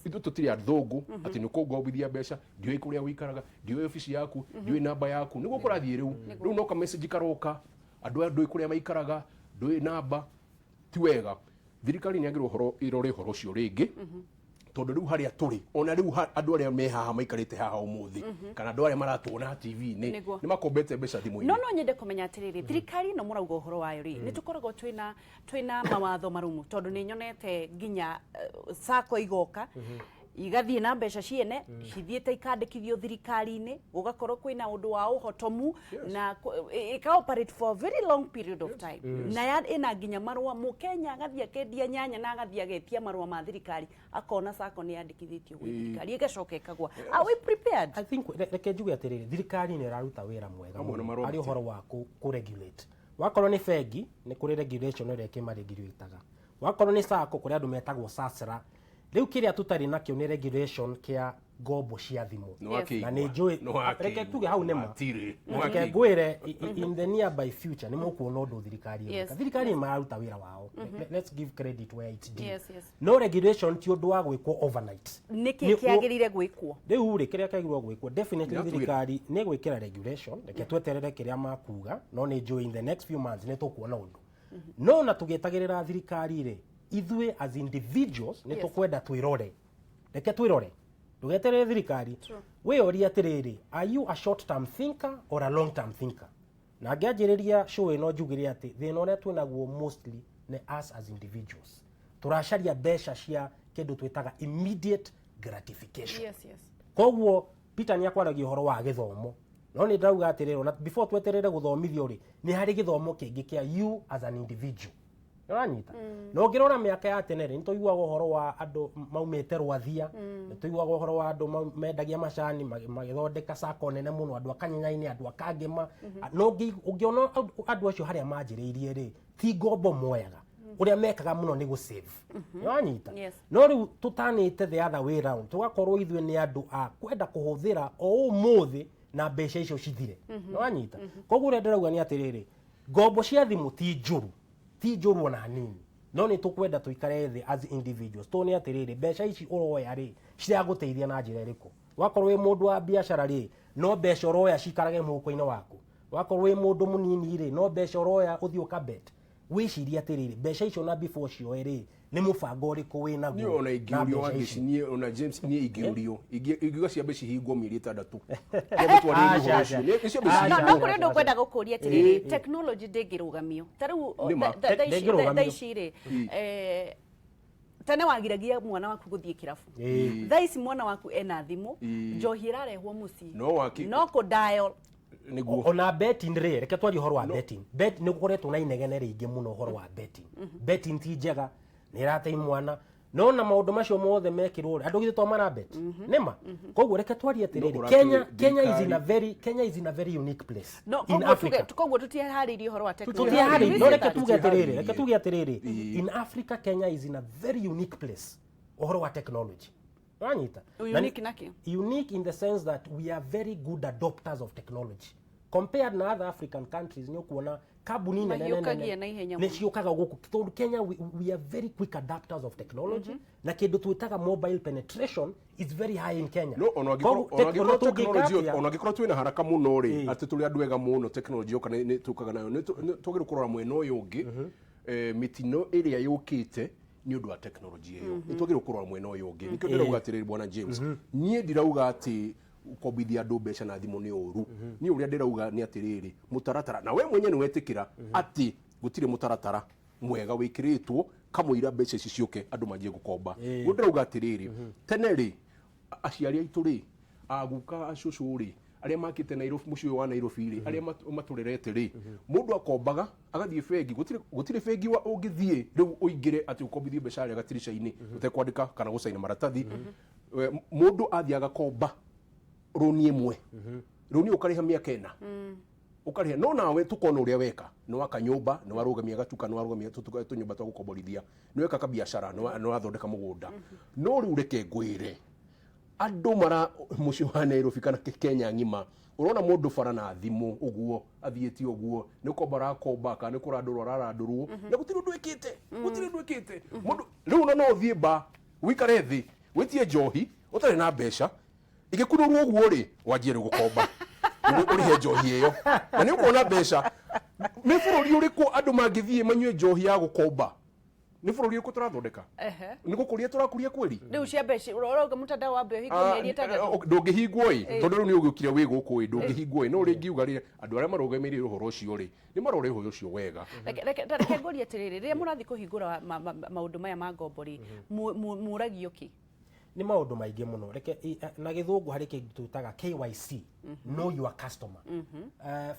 S3: Ithuĩ tũtirĩ athũngũ atĩ nĩ ũkũngombithia mbeca, ndiũĩ kũrĩa ũikaraga, ndiũĩ obici yaku, ndiũĩ namba yaku. Nĩguo kũrathiĩ rĩu. Rĩu no ka message karoka, andũ aya ndũĩ kũrĩa maikaraga, ndũĩ namba. Ti wega. Thirikari nĩ yagĩrĩirwo ũhoro ĩrore ũhoro ũcio rĩngĩ, tondũ rĩu harĩa tũrĩ, ona rĩu andũ arĩa me haha maikarĩte haha ũmũthĩ, kana andũ arĩa maratuona TV-inĩ, nĩ makombete mbeca thimũ-inĩ.
S1: No nyende kũmenya atĩrĩrĩ, thirikari ĩno mũrauga ũhoro wayo rĩ, nĩ tũkoragwo twĩna mawatho marũmu? Tondũ nĩ nyonete nginya sacco igoka, igathiĩ na mbeca ciene, cithiĩte ikandĩkithio thirikari-inĩ, gũgakorwo kwĩna ũndũ wa ũhotomu na ĩka operate for a very long period of time, na ya ĩna nginya marũa. Mũkenya agathiĩ akendia nyanya na agathiĩ agetia marũa ma thirikari, akona sacco nĩ yandĩkithĩtio gwĩ thirikari, ĩgacoka ĩkagwa. Are we prepared?
S2: I think reke njuge atĩrĩrĩ, thirikari nĩ ĩraruta wĩra mwega
S3: Hamwe na
S2: mũno
S3: marũa
S2: harĩ ũhoro wa kũ regulate. Wakorwo nĩ bengi, nĩ kũrĩ regulation ĩrĩa ĩkĩmaregulataga. Wakorwo nĩ sacco, kũrĩ andũ metagwo SASRA. Rĩu kĩrĩa tũtarĩ nakĩo nĩ regulation kĩa ngombo cia thimũ.
S3: Nĩ
S2: Na nĩ njũĩ
S3: Nĩ wakĩigua.
S2: Reke tuge hau nĩma.
S3: Matirĩ. Nĩ
S2: Reke
S3: wakĩigua.
S2: ngwĩre, in the nearby future nĩ mũkuona ũndũ thirikari ĩgwĩka. Thirikari nĩ mararuta wĩra wao. Let's give credit where it's due. No regulation ti ũndũ wa gwĩkwo overnight.
S1: Nĩkĩ kĩagĩrĩire gwĩkwo?
S2: Rĩu rĩ, kĩrĩa kĩagĩrĩirwo gwĩkwo, definitely
S3: Nĩatwĩra.
S2: thirikari nĩ gwĩkĩra regulation. Reke tweterere kĩrĩa makuga, no nĩ njũĩ in the next few months nĩ tũkuona ũndũ. No na tũgĩetagĩrĩra thirikari rĩ, ithuĩ as individuals nĩ tũkwenda twĩrore. Reke twĩrore, ndũgeterere thirikari. Wĩyũrie atĩrĩrĩ, are you a short term thinker or a long term thinker? Na ngĩanjĩrĩria show ĩno njugire atĩ thĩna ũrĩa twĩnaguo mostly nĩ us as individuals tũracaria mbeca cia kĩndũ twĩtaga immediate gratification. Koguo Peter nĩ akwaragia ũhoro wa gĩthomo, no nĩ ndauga atĩrĩrĩ, ona before tweterere gũthomithio rĩ, nĩ harĩ gĩthomo kĩngĩ kĩa you as an individual. Nĩũranyita? Na ũngĩrora mĩaka ya tene rĩ, nĩ tũiguaga ũhoro wa andũ maumĩte Rwathia, nĩ tũiguaga ũhoro wa andũ mendagia macani magĩthondeka sacco nene mũno, andũ a Kanyenyainĩ, andũ a Kangema. Na ũngĩona andũ acio harĩa manjĩrĩirie rĩ, ti ngombo moyaga. Ũrĩa mekaga mũno nĩ gũ-save. Nĩwanyita?
S1: Yes.
S2: No rĩu tũtanĩte the other way round, tũgakorwo ithuĩ nĩ andũ a kwenda kũhũthĩra o ũmũthĩ na mbeca icio cithire. Nĩwanyita? Koguo ũrĩa ndĩrauga nĩ atĩrĩrĩ, ngombo cia thimũ ti njũru, ti njũru ona hanini, no nĩ tũkwenda tũikare thĩ as individuals tuone atĩrĩrĩ, mbeca ici ũroya rĩ, ciragũteithia na njĩra ĩrĩkũ? Wakorwo wĩ mũndũ wa biacara rĩ, no mbeca ũroya cikarage mũhuko-inĩ waku? Wakorwo wĩ mũndũ mũnini rĩ, no mbeca ũroya ũthiĩ ũkabet? Wĩcirie atĩrĩrĩ, mbeca icio na before cioe rĩ, nĩ mũbango ũrĩkũ wĩ
S3: Niĩ
S2: naguo
S3: ona
S2: na
S3: ingĩũrio
S2: mbeca
S3: Wangeci,
S2: ici?
S3: niĩ ona James, niĩ ingĩũrio, ingiuga ciambe cihingwo mĩeri 6 twambe twarĩrĩrie
S2: Aca,
S3: ũhoro
S2: aca.
S3: ũcio. Nĩ ciambe
S2: Aca,
S1: No
S3: cihingwo.
S1: no kũrĩ ũndũ ngwenda gũkũria atĩrĩrĩ, technology ndĩngĩrũgamio ta rĩu
S3: Nĩ ma.
S2: Ndĩngĩrũgamio.
S1: thaa ici rĩ, tene wagiragia mwana waku gũthiĩ kĩrabu. Thaa ici mwana waku ena thimũ, njohi ĩrarehwo mũciĩ,
S3: No waki-
S1: no kũ dial.
S3: Nĩguo.
S2: Ona betting rĩ, reke twarie ũhoro wa betting. Bet nĩ gũkoretwo na inegene rĩingĩ mũno ũhoro wa betting. Betting ti njega, nĩ ĩratei mwana, no na maũndũ macio mothe mekĩrwo rĩ, andũ githĩ to marabet? Nĩma. Koguo reke twarie atĩrĩrĩ,
S3: No,
S2: Kenya is in a
S3: thirikari-
S2: very Kenya is in a very unique place
S1: No
S2: in
S1: koguo
S2: Africa.
S1: koguo tũtiharĩirie ũhoro wa technology.
S2: Tũtiharĩirie, no reke tuge atĩrĩrĩ,
S3: Tũtiharĩirie.
S2: reke tuge atĩrĩrĩ, in Africa Kenya is in a very unique place ũhoro wa technology. Wanyita?
S1: Unique naki?
S2: Unique in the sense that we are very good adopters of technology compared na other African countries. Nĩ ũkuona kambuni nene nene
S1: Mahiũkagia na ihenya
S2: nĩ
S1: mũno.
S2: ciũkaga gũkũ tondũ Kenya we are very quick adapters of technology, na kĩndũ twĩtaga mobile penetration is very high in Kenya.
S3: No ona angĩkorwo
S2: Koguo
S3: ona angĩkorwo
S2: ona tũngĩka
S3: technology
S2: atĩa-
S3: ona angĩkorwo twĩna haraka mũno rĩ, atĩ tũrĩ andũ ega mũno, technology yoka nĩ tũkaga nayo, nĩ twagĩrĩirwo kũrora mwena ũyũ ũngĩ, mĩtino ĩrĩa yũkĩte nĩ ũndũ wa technology ĩyo. Nĩ twagĩrĩirwo kũrora mwena ũyũ ũngĩ. Nĩkĩo ndĩrauga atĩrĩrĩ, bwana James, niĩ ndirauga atĩ kombithia andũ mbeca na thimũ nĩ ũru. Niĩ ũrĩa ndĩrauga nĩ atĩrĩrĩ, mũtaratara, na we mwenye nĩ wetĩkĩra atĩ gũtirĩ mũtaratara mwega wĩkĩrĩtwo kamũira mbeca ici ciũke andũ manjie gũkomba. Guo ndĩrauga atĩrĩrĩ, tene rĩ, aciari aitũ rĩ, aguka acũcũ rĩ, arĩa makĩte Nairobi, mũciĩ ũyũ wa Nairobi rĩ, arĩa matũrerete rĩ, mũndũ akombaga agathiĩ bengi. Gũtirĩ bengi wa ũngĩthiĩ rĩu ũingĩre atĩ ũkombithie mbeca harĩa gatirica-inĩ ũtekwandĩka kana gũcaina maratathi. Mũndũ athiĩ agakomba rũni ĩmwe, rũni ũkarĩha mĩaka 4 ũkarĩha, no nawe tũkona ũrĩa weka, nĩ waka nyũmba, nĩ warũgamia gatuka, nĩ warũgamia tũnyũmba twa gũkomborithia, nĩ weka kabiacara, nĩ wathondeka mũgũnda. No rĩu reke ngwĩre, Andũ mara mũciĩ wa Nairobi kana Kenya ng'ima, ũrona mũndũ bara na thimũ ũguo athiĩte ũguo, nĩ komba arakomba kana nĩ kũrandũrwo ararandũrwo, na gũtirĩ ũndũ ĩkĩte, gũtirĩ ũndũ ĩkĩte mũndũ. Rĩu ona no ũthiĩ ba wĩikare thĩ wĩtie njohi ũtarĩ na mbeca, igĩkunũrwo ũguo rĩ, wanjie rĩu gũkomba nĩguo ũrĩhe njohi ĩyo na nĩ ũkuona mbeca. Nĩ bũrũri ũrĩkũ andũ mangĩthiĩ manyue njohi ya gũkomba? Nĩ bũrũri ũrĩkũ tũrathondeka? Nĩ gũkũria tũrakũria kweri?
S1: Rĩu cia mbeca ũrauga mtandao wambe ũhingwo mĩeri 6.
S3: Ndũngĩhingwo ĩ, tondũ rĩu nĩ ũgĩũkire wĩ gũkũ ĩ, ndũngĩhingwo ĩ. No rĩngĩ uga rĩ, andũ arĩa marũgamĩrĩire ũhoro ũcio rĩ, nĩ marore ũhoro ũcio wega.
S1: Reke ngũrie atĩrĩrĩ, rĩrĩa mũrathiĩ kũhingũra maũndũ maya ma ngombo rĩ, mũragio kĩ?
S2: Nĩ maũndũ maingĩ mũno. Reke na gĩthũngũ harĩ kĩndũ twĩtaga KYC, know your customer.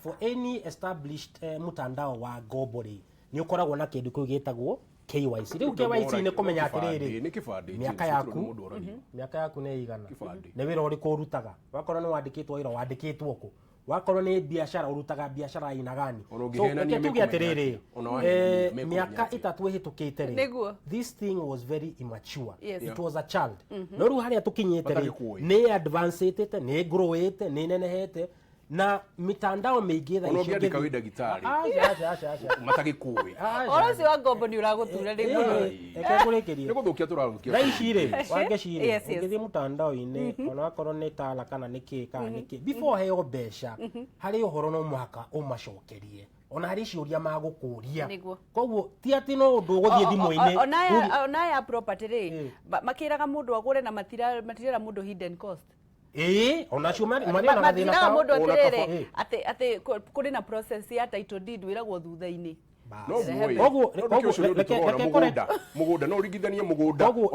S2: For any established mtandao wa ngombo rĩ, nĩ ũkoragwo na kĩndũ kĩu gĩtagwo KYC. Rĩu KYC nĩ kũmenya atĩrĩrĩ,
S3: nĩ kĩbandĩ,
S2: mĩaka
S3: James,
S2: yaku,
S3: gũtirĩ mũndũ ũragio.
S2: Mĩaka yaku nĩ ĩigana,
S3: Kĩbandĩ.
S2: Nĩ wĩra ũrĩkũ ũrutaga, wakorwo nĩ wandĩkĩtwo wĩra wandĩkĩtwo kũ, wakorwo nĩ biacara ũrutaga biacara aina gani.
S3: Ona
S2: So,
S3: ũngĩhenania
S2: reke tuge
S3: mekũmenya
S2: atĩrĩrĩ,
S3: atĩa? Ona wahenania mekũmenya
S2: mĩaka
S3: atĩa?
S2: 3 ĩhĩtũkĩte rĩ,
S1: Nĩguo.
S2: this thing was very immature.
S1: It
S2: was a child. No rĩu harĩa tũkinyĩte rĩ,
S3: Matarĩ
S2: nĩ advancĩtĩte, nĩ growĩte, nĩ nenehete na mitandao mĩingĩ thaa
S3: Ona
S2: ici
S3: ũngĩandĩka
S2: ũngĩthiĩ-
S3: wĩ ndagĩtarĩ.
S2: Aca, aca, aca, aca.
S3: Matagĩkũĩ.
S2: Aca.
S1: Ũhoro ũcio wa ngombo nĩ ũragũtura rĩu mũno.
S2: Reke ngũrĩkĩrie.
S3: Nĩ gũthũkia tũrathũkia.
S2: Thaa ici rĩ, Wangeci rĩ,
S1: Yes.
S2: ũngĩthiĩ mũtandao-inĩ, ona wakorwo nĩ Tala kana nĩ kĩ kana nĩ kĩ, before heo mbeca, harĩ ũhoro no mũhaka ũmacokerie, ona harĩ ciũria magũkũria.
S1: Nĩguo.
S2: Koguo ti atĩ no ũndũ ũgũthiĩ thimũ-inĩ.
S1: Ona ya property rĩ, makĩraga mũndũ agũre na matirera mũndũ hidden cost.
S2: Ĩĩ, onacio marĩ ona gathĩna
S1: Matiraga
S2: kao.
S1: mũndũ
S3: Ona
S1: atĩrĩrĩ, atĩ kũrĩ na process ya title deed wĩragwo thutha-inĩ.
S2: Bas.
S3: No guo
S2: Koguo-
S3: ĩ, no
S2: koguo
S3: ũcio nĩ ũndũ
S2: reke-
S3: tũrona
S2: reke
S3: mũgũnda, mũgũnda no ũringithanie mũgũnda,
S2: Koguo-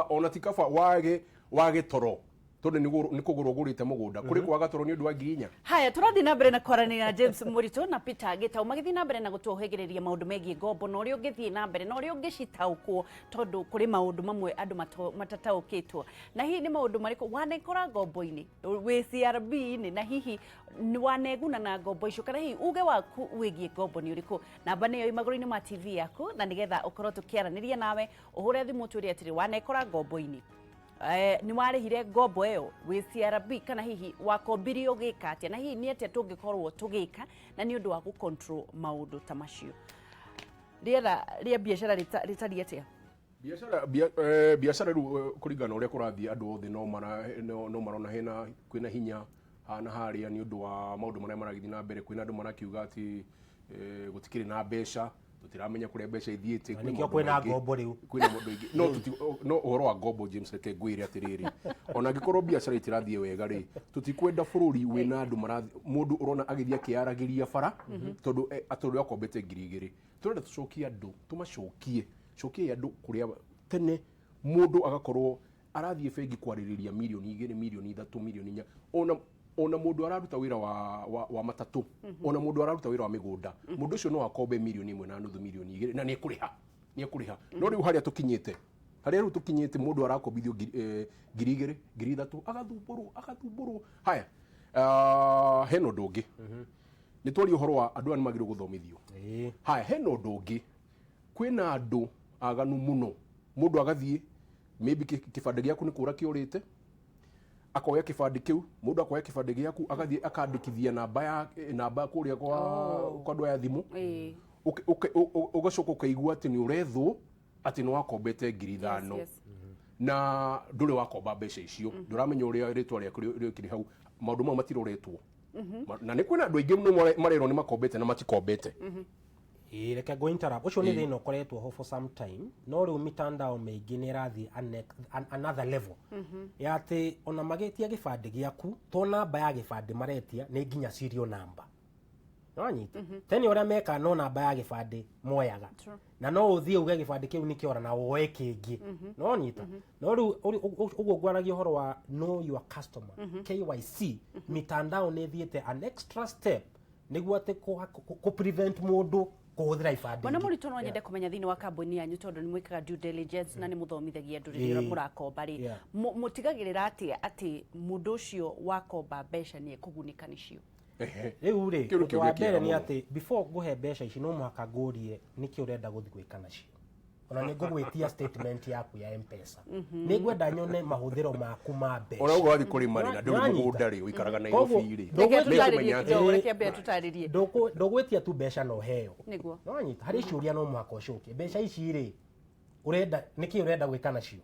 S3: ona ti kaba wage toro tondũ nĩ kũgũrwo ũgũrĩte mũgũnda kũrĩ kwaga toro nĩ ũndũ wa 4,000.
S1: Haya, tũrathiĩ na mbere na kwaranĩria na James Mũritũ na Peter Gĩtau, magĩthiĩ na mbere na gũtũhĩgĩrĩria maũndũ megiĩ ngombo na ũrĩa ũngĩthiĩ na mbere na ũrĩa ũngĩcitaũkwo, tondũ kũrĩ maũndũ mamwe andũ matataũkĩtwo. Na hihi nĩ maũndũ marĩkũ wanekora ngombo-inĩ wĩ CRB-inĩ, na hihi nĩ waneguna na ngombo icio, kana hihi uge waku wĩgiĩ ngombo nĩ ũrĩkũ? Namba nĩyo ĩ magũrũ-inĩ ma TV yaku, na nĩgetha ũkorwo tũkĩaranĩria nawe, ũhũre thimũ ũtwĩre atĩrĩ, wanekora ngombo-inĩ, nĩ warĩhire ngombo ĩyo wĩ CRB, kana hihi wakombire ũgĩka atĩa, na hihi nĩ atĩa tũngĩkorwo tũgĩka na nĩ ũndũ wa gũ-control maũndũ ta macio. Rĩera rĩa biacara rĩtariĩ atĩa?
S3: Biacara rĩu, kũringana na ũrĩa kũrathiĩ, andũ othe no marona hena kwĩna hinya hana harĩa nĩ ũndũ wa maũndũ marĩa maragĩthiĩ na mbere. Kwĩna andũ marakiuga atĩ gũtikĩrĩ na mbeca, tũtiramenya kũrĩa mbeca ithiĩte.
S2: Na
S3: Kwĩ
S2: nĩkĩo
S3: maũndũ
S2: kwĩna
S3: maingĩ.
S2: ngombo rĩu.
S3: Kwĩna maũndũ maingĩ. No ũhoro wa ngombo, James, reke ngwĩre atĩrĩrĩ, ona angĩkorwo biacara itirathiĩ wega rĩ, tũtikwenda bũrũri wĩna andũ mũndũ ũrona agĩthiĩ akĩyaragĩria bara tondũ akombete 2,000. Tũrenda tũcokie andũ, tũmacokie, cokiei andũ kũrĩa tene mũndũ agakorwo arathiĩ bengi kwarĩrĩria mirioni 2, mirioni 3, mirioni 4. Ona mũndũ araruta wĩra wa matatũ, ona mũndũ araruta wĩra wa mĩgũnda, mũndũ ũcio no akombe mirioni 1.5, mirioni 2, na nĩ ekũrĩha, nĩ ekũrĩha. No rĩu harĩa tũkinyĩte, harĩa rĩu tũkinyĩte, mũndũ arakombithio 2,000, 3,000, agathumbũrwo, agathumbũrwo. Haya, hena ũndũ ũngĩ nĩ twaria ũhoro wa andũ aya nĩ magĩrĩirwo gũthomithio. Haya, hena ũndũ ũngĩ, kwĩna andũ aganu mũno. Mũndũ agathiĩ, maybe kĩbandĩ gĩaku nĩ kũra kĩũrĩte, akoya kĩbandĩ kĩu, mũndũ akoya kĩbandĩ gĩaku, agathiĩ akandĩkithia namba ya namba kũrĩa kwa andũ aya thimũ. Ũgacoka ũkaigua atĩ nĩ ũrethwo atĩ nĩ wakombete 5,000 na ndũrĩ wakomba mbeca icio, ndũramenya ũrĩa rĩtwa rĩaku rĩkĩrĩ hau. Maũndũ mau matiroretwo. Na nĩ kwĩna andũ aingĩ mũno marerwo nĩ makombete na matikombete.
S2: Ĩĩ, reke ngũ interrupt. Ũcio nĩ thĩna ũkoretwo ho for some time, no rĩu mitandao mĩingĩ nĩ ĩrathiĩ another level ya atĩ ona magĩtia gĩbandĩ gĩaku, to namba ya gĩbandĩ maretia, nĩ nginya serial number. Nĩwanyita? Tene ũrĩa mekaga, no namba ya gĩbandĩ moyaga, na no ũthiĩ uge gĩbandĩ kĩu nĩ kĩora na woe kĩngĩ. Nĩwanyita? No rĩu ũguo ngwaragia ũhoro wa know your customer, KYC, mitandao nĩ ĩthiĩte an extra step nĩguo atĩ kũ prevent mũndũ kũhũthĩra ibandĩ
S1: Bwana
S2: ingĩ.
S1: Mũritũ, no nyende kũmenya thĩinĩ wa kambuni yanyu, tondũ nĩ mwĩkaga due diligence na nĩ mũthomithagia andũ rĩrĩa mũrakomba rĩ, mũtigagĩrĩra atĩa atĩ mũndũ ũcio wakomba mbeca nĩ ekũgunĩka nĩcio?
S3: Ehe.
S2: Rĩu rĩ,
S3: Kĩu nĩ
S2: ũndũ wa
S3: kĩũria
S2: mbere
S3: kĩega
S2: nĩ
S3: mũno.
S2: atĩ before ngũhe mbeca ici, no mũhaka ngũrie nĩkĩ ũrenda gũthiĩ gwĩka nacio. Ona nĩ ngũgwĩtia statement yaku ya Mpesa, nĩ ngwenda nyone mahũthĩro maku ma mbeca.
S3: Ona ũguo wathiĩ kũrĩma rĩ, na ndũrĩ
S2: Nĩwanyita?
S3: mũgũnda rĩ, ũikaraga
S2: Koguo,
S3: Nairobi rĩ,
S1: Reke
S2: ndũgwĩtia-
S1: tũtarĩrie
S3: mekũmenya
S1: kidogo,
S3: atĩ
S1: reke ambe tũtarĩrie.
S2: Ndũgwĩtia tu mbeca na ũheo. Nĩwanyita? Harĩ ciũria no mũhaka ũcokie. Mbeca ici rĩ, ũrenda nĩkĩ ũrenda gwĩka nacio?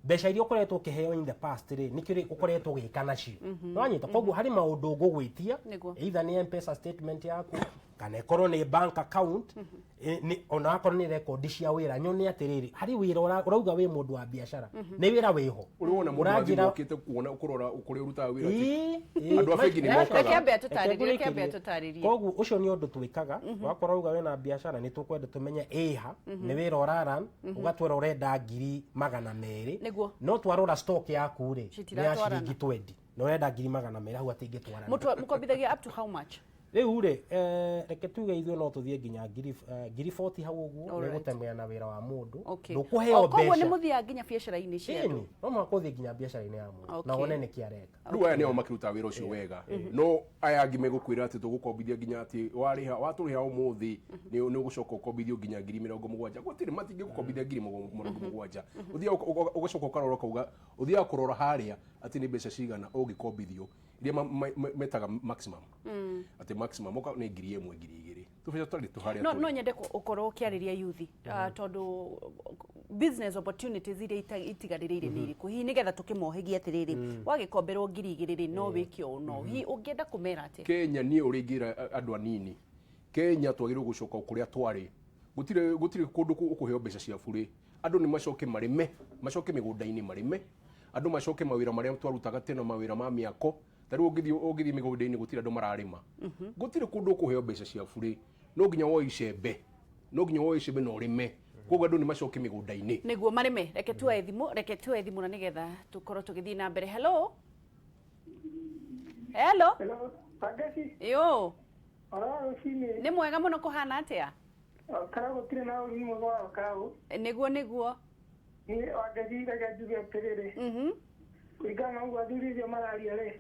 S2: Mbeca iria ũkoretwo ũkĩheo in the past rĩ, nĩkĩ ũkoretwo ũgĩka nacio? Nĩwanyita? Koguo harĩ maũndũ ngũgwĩtia, either nĩ Mpesa statement yaku kana ĩkorwo nĩ bank account, ona akorwo nĩ rekondi cia wĩra, nyone atĩrĩrĩ, harĩ wĩra ũrauga wĩ mũndũ wa biacara, nĩ wĩra wĩho.
S3: Ũrĩ wona mũndũ wa thimũ
S2: Ũranjĩra-
S3: ũkĩte kuona kũrora kũrĩa ũrutaga wĩra ti-
S2: Ĩĩ,
S3: Andũ a bengi nĩ mokaga.
S1: Reke ambe atũtarĩrie,
S2: Reke
S1: reke ambe
S2: ngũrĩkĩrie.
S1: atũtarĩrie.
S2: Koguo ũcio nĩ ũndũ twĩkaga. Wakorwo uga wĩna biacara, nĩ tũkwenda tũmenye ĩha nĩ wĩra ũraran, ũgatwĩra ũrenda 200,000. No twarora stock yaku rĩ, nĩ ya
S1: Citiratwarana.
S2: ciringi 20 na ũrenda 200,000, hau hatingĩtwarana.
S1: Mũkombithagia up to how much?
S2: Rĩu rĩ, reke tuge ithuĩ no tũthiĩ nginya 40,000 hau ũguo. Nĩ gũtemea na wĩra wa mũndũ. Ndũkũheo
S1: Koguo nĩ
S2: mbeca.
S1: mũthiaga nginya biacara-inĩ cia andũ?
S2: Ĩni, no mũhaka ũthiĩ nginya biacara-inĩ ya mũndũ na wone nĩkĩ areka.
S3: Rĩu aya nĩo makĩrutaga wĩra ũcio wega, no aya angĩ megũkwĩra atĩ tũgũkombithia nginya atĩ warĩha watũrĩha ũmũthĩ nĩ ũgũcoka ũkombithio nginya 70,000. Gũtirĩ, matingĩgũkombithia 70,000. Ũthiaga ũgacoka ũkarora ũkauga, ũthiaga kũrora harĩa atĩ nĩ mbeca cigana ũngĩkombithio iria metaga maximum, atĩ maximum nĩ 1000, 2000, tũbeca tũtarĩ tũharĩa
S1: No
S3: tũrĩ.
S1: No nyende ũkorwo ũkĩarĩria yuthi, tondũ business opportunities iria itigarĩrĩire nĩ irĩkũ hihi, nĩgetha tũkĩmohĩgie atĩrĩrĩ, wagĩkomberwo 2000 rĩ, no wĩke ũũ, no hihi ũngĩenda kũmera atĩa?
S3: Kenya, niĩ ũrĩa ingĩra andũ anini Kenya, twagĩrĩirwo gũcoka o kũrĩa twarĩ. Gũtirĩ kũndũ ũkũheo mbeca cia burĩ. Andũ nĩ macoke marĩme, macoke mĩgũnda-inĩ marĩme, andũ macoke mawĩra marĩa twarutaga tene, mawĩra ma mĩako. Ta rĩu ũngĩthiĩ mĩgũnda-inĩ, gũtirĩ andũ mararĩma. Gũtirĩ kũndũ ũkũheo mbeca cia burĩ, no nginya woe icembe, no nginya woe icembe na ũrĩme. Koguo andũ nĩ macoke mĩgũnda-inĩ.
S1: Nĩguo marĩme. Reke tuoe thimũ, reke tuoe thimũ na nĩgetha tũkorwo tũgĩthiĩ na mbere. Hello, hello.
S4: Hello, Wangeci.
S1: Yo.
S4: Ũhoro wa rũcinĩ?
S1: Nĩ mwega mũno, kũhana atĩa?
S4: Karau gũtirĩ na ũru, mwega wa karau.
S1: Nĩguo.
S4: Niĩ Wangeci, reke njuge atĩrĩrĩ, kũringana na ũguo athuri acio mararia rĩ,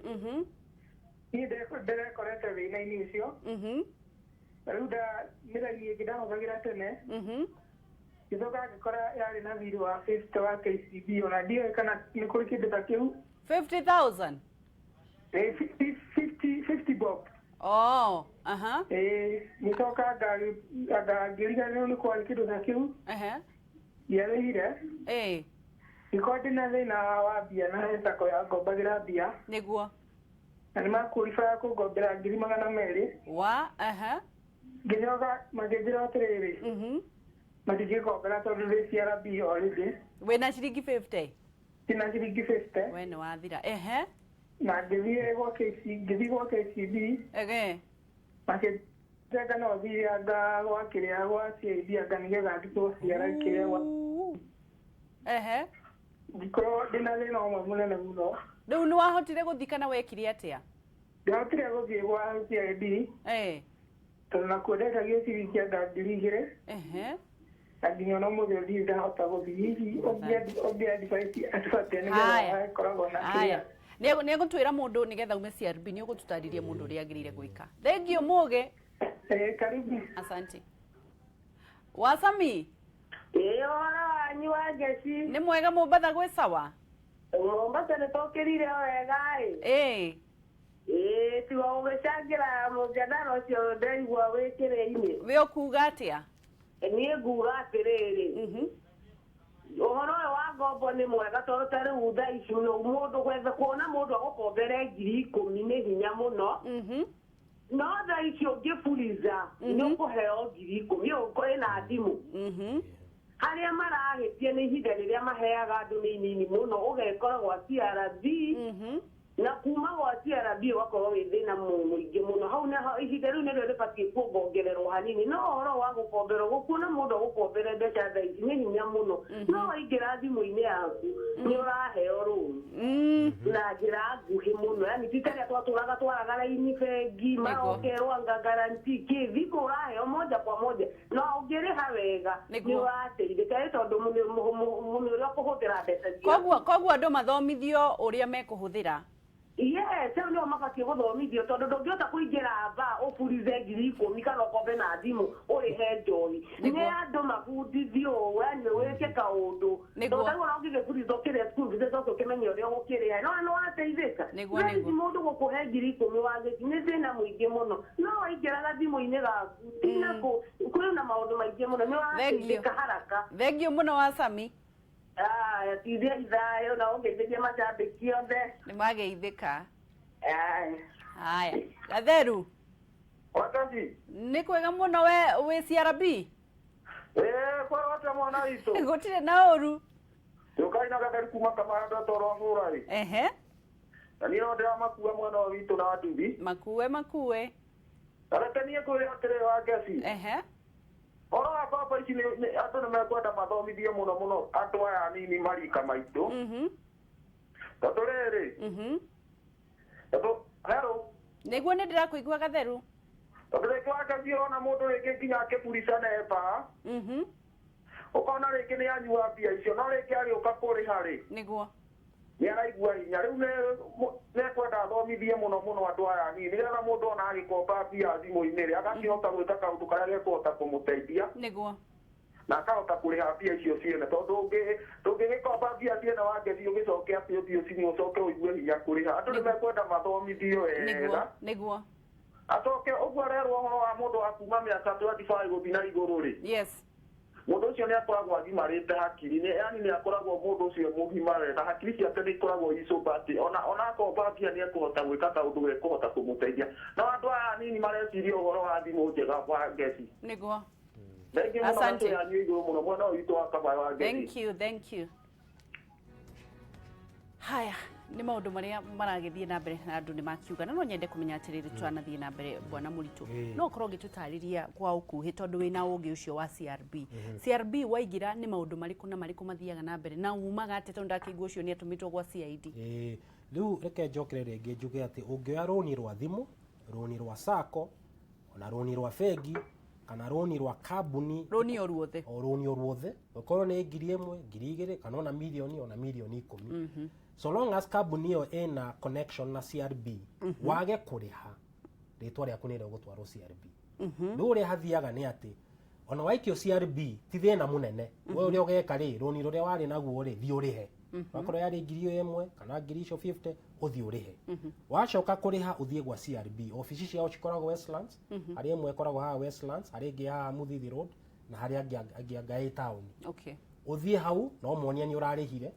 S4: niĩ ndĩrekorete thĩna-inĩ ũcio. Na rĩu mĩraini ĩngĩ ndahũthagĩra tene, ngĩcoka ngĩkora yarĩ na thirĩ wa 50 wa KCB, ona ndiũĩ kana nĩ kũrĩ kĩndũ ta kĩu.
S1: 50,000?
S4: 50, 50, 50 bob.
S1: Oh, aha.
S4: Ĩĩ, ngĩcoka ngĩriganĩrwo nĩ kwarĩ kĩndũ ta kĩu. Ndiarĩhire. Ngĩkorwo ndĩna thĩna wa mbia na he sacco ya ngombagĩra mbia. Na nĩ makwĩribaga kũngombera 200,000.
S1: Wa aha.
S4: Ngĩcoka makĩnjĩra atĩrĩrĩ, matingĩngombera tondũ ndĩ CRB already.
S1: Wĩna ciringi 50?
S4: Ndĩna ciringi 50.
S1: We nĩ wathira, ehe.
S4: Na ngĩthiĩ gwa KCB, makĩnjenga no thiĩ anga gwa kĩrĩa gwa CIB anga nĩgetha ndutwo CR kĩrĩa gwa Ngĩkorwo ndĩna thĩna ũmwe mũnene mũno.
S1: Rĩu nĩ wahotire gũthiĩ kana wekire atĩa?
S4: Ndahotire gũthiĩ gwa CIB, tondũ nakuo ndetagio ciringi anga 2000. Na nginya ona ũmũthĩ ndirĩ ndahota gũthiĩ. Hihi ũngĩ advice andũ atĩa nĩgetha ĩkoragwo na kĩrĩa?
S1: Nĩ egũtwĩra mũndũ nĩgetha ume CRB, nĩ ũgũtũtarĩria mũndũ ũrĩa agĩrĩire gwĩka. Thank you, Mũgĩ.
S4: Eh, karibu.
S1: Asante. Wasami.
S5: Ĩĩ, ũhoro wanyu wa Ngeci?
S1: Nĩ mwega. Mombatha gwĩ sawa?
S5: Mombasa nĩ tũkĩrire o wega ĩ. Ĩĩ, tiga gũgĩcangĩra mũjadara ũcio ndaigua wĩ kĩrĩ-inĩ.
S1: We ũkuga atĩa?
S5: Niĩ nguga atĩrĩrĩ, ũhoro ũyũ wa ngombo nĩ mwega, tondũ ta rĩu thaa ici mũndũ gwetha kuona mũndũ agũkombere 10,000 nĩ hinya mũno. No thaa ici ũngĩburiza nĩ ũkũheo 10,000 ĩna thimũ. Harĩa marahĩtia nĩ ihinda rĩrĩa maheaga andũ nĩ inini mũno, ũgekora gwa CRB, na kuma gwa CRB ũgakorwo wĩ thĩna mũingĩ mũno. Hau naho ihinda rĩu nĩrĩo rĩbatiĩ kuongongererwo hanini. No ũhoro wa gũkomberwo, gũkuona mũndũ agũkombere mbeca thaa ici nĩ hinya mũno, no waingĩra thimũ-inĩ yaku nĩ ũraheo rũni na njĩra nguhĩ mũno, yani ti tarĩa twatũraga twaraga raini bengi, marokerwo anga guarantee kĩ. Thimũ ũraheo moja kwa moja, na ũngĩrĩha wega nĩ ũrateithĩka ĩ, tondũ nĩ ũrĩa ũkũhũthĩra mbeca ciaku.
S1: Koguo andũ mathomithio ũrĩa mekũhũthĩra.
S5: Yes, rĩu nĩo mabatiĩ gũthomithio tondũ ndũngĩhota kũingĩra ba ũburize 10,000 kana ũkombe na thimũ ũrĩhe njohi. Nĩ andũ mabundithio ũũ, yani wĩke kaũndũ.
S1: Nĩguo.
S5: Tondũ tarĩu ona ũngĩgĩbundithio ũkĩrĩa school fees ũcoke ũkĩmenye ũrĩa ũgũkĩrĩha. No nĩ wateithĩka.
S1: Nĩguo,
S5: Thaa ici
S1: nĩguo.
S5: mũndũ gũkũhe 10,000 wagĩki nĩ thĩna mũingĩ mũno. No waingĩraga thimũ-inĩ gaku tina kũ kwĩna maũndũ maingĩ mũno nĩ
S1: Thank you.
S5: wateithĩka haraka.
S1: Thengiũ mũno wa Sami.
S5: Aya, tithia ithayũ na ũngeithĩrie macambĩki othe.
S1: Nĩ mageithĩka.
S5: Aya.
S1: Haya, Gatheru.
S4: Wakaji.
S1: Nĩ kwega mũno we wĩ CRB.
S4: Eh, kwa wote mwana witũ.
S1: Gũtirĩ na ũru.
S4: Tũkai na Gatheru kuma Kamara ndotoro Ng'ũrai.
S1: Ehe.
S4: Na niĩ no ndĩramakua mwena ũyũ witũ na nduthi.
S1: Makue makue.
S4: Na reke niĩ ngwĩre atĩrĩ wa Ngeci.
S1: Ehe.
S4: Ũhoro wa ngombo ici andũ nĩ mekwenda mathomithie mũno mũno andũ aya anini marika maitũ. Tondũ rĩrĩ, tondũ hello,
S1: Nĩguo nĩ ndĩrakũigua Gatheru.
S4: tondũ rĩngĩ wa Ngeci ũrona mũndũ rĩngĩ nginya akĩburica neba, ũkona rĩngĩ nĩ anyua mbia icio, no rĩngĩ agĩũka kũrĩha rĩ,
S1: Nĩguo.
S4: nĩ araigua hinya. Rĩu nĩ ekwenda athomithie mũno mũno andũ aya anini nĩgetha mũndũ ona agĩkomba mbia thimũ-inĩ rĩ, agakĩhota gwĩka kaũndũ karĩa gekũhota kũmũteithia
S1: Nĩguo.
S4: na akahota kũrĩha mbia icio ciene, tondũ ndũngĩgĩkomba mbia ciene Wangeci ũgĩcoke atĩ ũthiĩ ũcinyue ũcoke ũigue hinya kũrĩha. Andũ nĩ mekwenda mathomithio
S1: Nĩguo.
S4: wega.
S1: Nĩguo.
S4: Acoke ũguo arerwo ũhoro wa mũndũ wa kuma mĩaka 25 gũthiĩ na igũrũ rĩ,
S1: Yes.
S4: mũndũ ũcio nĩ akoragwo agimarĩte hakiri, nĩ yani nĩ akoragwo mũndũ ũcio mũgima wega, hakiri ciake nĩ ikoragwo icũmba atĩ ona akomba mbia nĩ ekũhota gwĩka kaũndũ gekũhota kũmũteithia. No andũ aya anini mareciria ũhoro wa thimũ njega wa Ngeci.
S1: Nĩguo.
S4: Thengiũ mũno.
S1: Asante.
S4: Gatũ yanyu igũrũ mũno mwena ũyũ witũ wa Kabaĩ wa Ngeci.
S1: Thank you, thank you. Haya, nĩ maũndũ marĩa maragĩthiĩ na mbere na andũ nĩ makiuga, na no nyende kũmenya atĩrĩrĩ, twanathiĩ na mbere bwana Mũritũ, no ũkorwo ũgĩtũtarĩria kwa ũkuhĩ tondũ wĩna ũgĩ ũcio wa CRB. CRB waingĩra nĩ maũndũ marĩkũ na marĩkũ mathiaga na mbere na umaga atĩ tondũ ndakĩigua ũcio nĩ atũmĩtwo gwa CID?
S2: Ĩĩ, rĩu reke njokere rĩngĩ njuge atĩ ũngĩoya rũni rwa thimũ, rũni rwa sacco, ona rũni rwa bengi kana rũni rwa kambuni,
S1: rũni o ruothe,
S2: o rũni o ruothe, ũkorwo nĩ 1,000, 2,000 kana ona mirioni, ona 10,000,000, so long as kambuni ĩyo ĩna connection na CRB, wage kũrĩha, rĩtwa rĩaku nĩ rĩgũtwarwo CRB. Rĩu ũrĩa hathiaga nĩ atĩ ona waikio CRB ti thĩna mũnene. We ũrĩa ũgeka rĩ, rũni rũrĩa warĩ naguo rĩ, thiĩ ũrĩhe. Wakorwo yarĩ 1,000 kana ngiri icio 50, ũthiĩ ũrĩhe. Wacoka kũrĩha, ũthiĩ gwa CRB. Obici ciao cikoragwo Westlands, harĩ ĩmwe ĩkoragwo haha Westlands, harĩ ĩngĩ haha Muthithi Road na harĩ angĩ anga ĩ taũni. Ũthiĩ hau na ũmonie nĩ ũrarĩhire,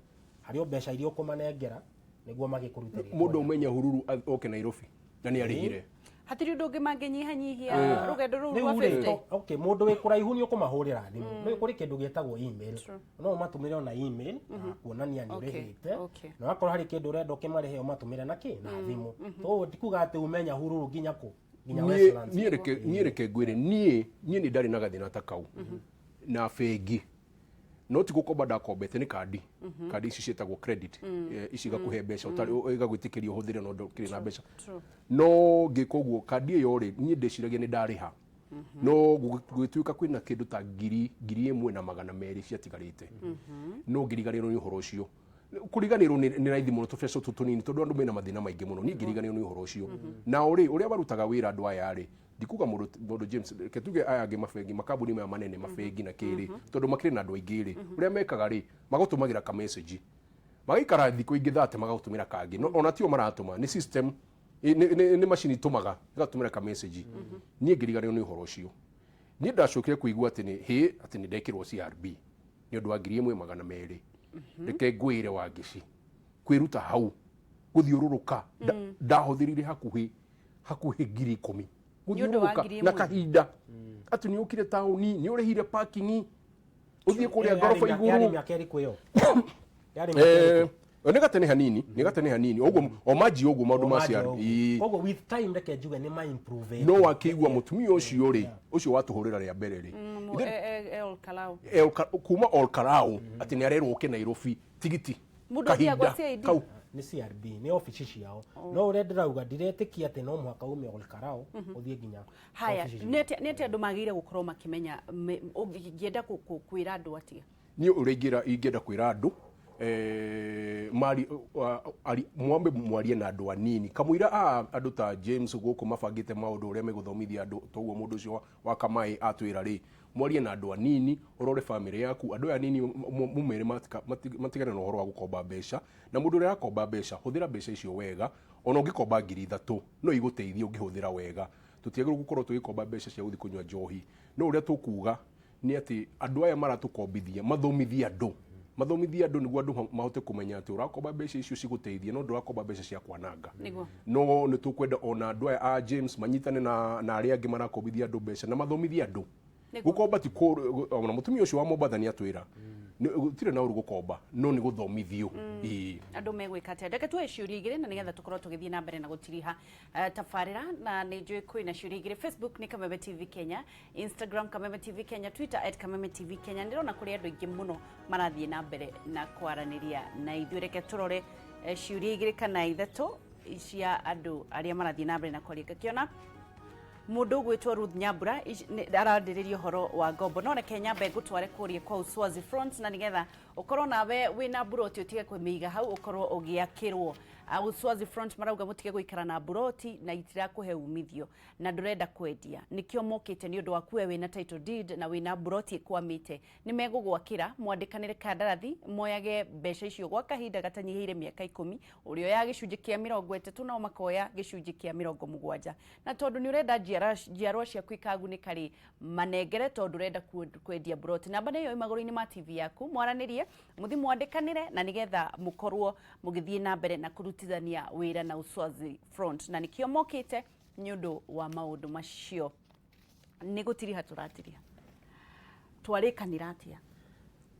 S2: harĩ o mbeca iria ũkũmanengera nĩguo magĩkũrute rĩtwa
S3: Mũndũ
S2: rĩaku.
S3: umenya Hururu oke Nairobi na nĩ arĩhire.
S1: Hatirĩ ũndũ ũngĩ mangĩnyihanyihia rũgendo rũu rwa
S2: Rĩu rĩ,
S1: 50?
S2: Okay, mũndũ wĩ kũraihu nĩ ũkũmahũrĩra thimũ. Rĩu kũrĩ kĩndũ gĩtagwo email, no ũmatũmĩre ona email na kuonania nĩ ũrĩhĩte, na wakorwo harĩ kĩndũ ũrenda ũkĩmarĩhe, ũmatũmĩre na kĩ na thimũ. Toguo ti kuga atĩ umenya Hururu nginya kũ nginya Westlands.
S3: Niĩ reke ngwĩre, niĩ nĩ ndarĩ na gathĩna ta kau na bengi, no ti gũkomba ndakombete, nĩ kandi ici ciĩtagwo credit, ici igakũhe mbeca ũtarĩ igagwĩtĩkĩria ũhũthĩre no ndũkĩrĩ na mbeca. No ngĩka ũguo kandi ĩyo rĩ, niĩ ndĩciragia nĩ ndarĩha, no gũgĩtuĩka kwĩna kĩndũ ta 1,200 ciatigarĩte, no ngĩriganĩrwo nĩ ũhoro ũcio. Kũriganĩrwo nĩ raithi mũno, tũbeca tũtũ tũnini, tondũ andũ mena mathĩna maingĩ mũno. Niĩ ngĩriganĩrwo nĩ ũhoro ũcio. Nao rĩ, ũrĩa marutaga wĩra andũ aya rĩ, ndikuga mũndũ James, reke tuge aya angĩ mabengi, makambuni maya manene, mabengi na kĩrĩ, tondũ makĩrĩ na andũ aingĩ rĩ, ũrĩa mekaga rĩ, magũtũmagĩra ka message, magaikara thikũ ingĩ thate magagũtũmĩra kangĩ. No ona tio maratũma, nĩ system, nĩ macini itũmaga ĩgatũmĩra ka message. Niĩ ngĩriganĩrwo nĩ ũhoro ũcio. Niĩ ndacokire kũigua atĩ nĩ hĩ atĩ nĩ ndekĩrwo CRB nĩ ũndũ wa 1,200. Reke ngwĩre Wangeci, kwĩruta hau gũthiũrũrũka, ndahũthĩrire hakuhĩ 10,000
S1: Nĩ ũndũ wa
S3: gũthiũrũrũka
S1: ngiri
S3: na
S1: ĩmwe.
S3: Kahinda atĩ nĩ ũkire taũni, nĩ ũrĩhire parking, ũthiĩ kũrĩa
S2: Ĩyo
S3: ngoroba
S2: yarĩ
S3: igũrũ.
S2: mĩaka ĩrĩkũ ĩyo? Yarĩ mĩaka ĩrĩkũ?
S3: Nĩ gatene hanini, nĩ gatene hanini ũguo, o manji ũguo maũndũ ma
S2: Manjia
S3: CRB.
S2: ũguo. Koguo with time reke njuge nĩ ma improve.
S3: No wakĩigua mũtumia ũcio rĩ, ũcio watũhũrĩra rĩa mbere rĩ,
S1: El Kalau.
S3: Kuma Ol Kalou atĩ nĩ arerwo oke Nairobi tigiti.
S1: Mũndũ athiaga gwa
S3: Kahinda
S1: CID?
S3: kau.
S2: Nĩ CRB, nĩ obici ciao, no ũrĩa ndĩrauga, ndiretĩkia atĩ no mũhaka ume Ol Kalou ũthiĩ nginya
S1: Haya,
S2: obici ciao.
S1: nĩ atĩa andũ magĩrĩire gũkorwo makĩmenya? Ũngĩenda kwĩra andũ atĩa?
S3: Niĩ ũrĩa ingĩenda kwĩra andũ, Mari ari, mwambe mwarie na andũ anini kamũira a andũ ta James gũkũ mabangĩte maũndũ ũrĩa megũthomithia andũ. Toguo mũndũ ũcio wa Kamaĩ atwĩra rĩ, mwarie na andũ anini, ũrore bamĩrĩ yaku, andũ aya anini mũmere matigane na ũhoro wa gũkomba mbeca. Na mũndũ ũrĩa arakomba mbeca, hũthĩra mbeca icio wega. Ona ũngĩkomba 3000 no igũteithie ũngĩhũthĩra wega. Tũtiagĩrĩirwo gũkorwo tũgĩkomba mbeca cia gũthiĩ kũnyua njohi. No ũrĩa tũkuga nĩ atĩ andũ aya maratũkombithia mathomithie andũ, mathomithie andũ nĩguo andũ mahote kũmenya atĩ ũrakomba mbeca icio cigũteithie, no ndũrakomba mbeca cia kwananga. No nĩ tũkwenda ona andũ aya a James manyitane na arĩa angĩ marakombithia andũ mbeca na mathomithie andũ. Gũkomba ti kũũru. Ona mũtumia ũcio wa Mombatha nĩ atwĩra gũtirĩ na ũru gũkomba, no nĩ gũthomithio. Ĩĩ.
S1: Andũ megwĩka atĩa? Reke tuoe ciũria igĩrĩ na nĩgetha tũkorwo tũgĩthiĩ na mbere na gũtiriha tabarĩra. Na nĩ njũĩ kwĩna ciũria igĩrĩ. Facebook nĩ Kameme TV Kenya, Instagram Kameme TV Kenya, Twitter @KamemeTVKenya. Ndĩrona kũrĩ andũ aingĩ mũno marathiĩ na mbere na kwaranĩria na ithuĩ. Reke tũrore ciũria igĩrĩ kana ithatũ cia andũ arĩa marathiĩ na mbere na kwaria. Ngakĩona mũndũ ũgwĩtwo Ruth Nyambura arandĩrĩria ũhoro wa ngombo, no reke nyambe ngũtware kũrĩa kwa Uswazi Front, na nĩgetha ũkorwo nawe wĩna mburoti ũtige kũmĩiga hau, ũkorwo ũgĩakĩrwo. Uswazi Front marauga mũtige gũikara na mburoti na itirakũhe umithio na ndũrenda kwendia. Nĩkĩo mokĩte nĩ ũndũ waku we wĩna title deed na wĩna mburoti ĩkwamĩte. Nĩ megũgwakĩra, mwandĩkanĩre kandarathi, moyage mbeca icio gwa kahinda gatanyihĩire mĩaka 10. Ũrĩa oyaga gĩcunjĩ kĩa 30, nao makoya gĩcunjĩ kĩa 70. Na tondũ nĩ ũrenda njiarwa ciaku ikagunĩka rĩ, manengere tondũ ũrenda kwendia mburoti. Namba nĩyo ĩ magũrũ-inĩ ma TV yaku, mwaranĩrie, mũthi mwandĩkanĩre na nĩgetha mũkorwo mũgĩthiĩ na mbere na kũrutithania wĩra na Uswazi Front, na nĩkĩo mokĩte nĩ ũndũ wa maũndũ macio. Nĩ gũtiriha tũratiriha. Twarĩkanĩra atĩa?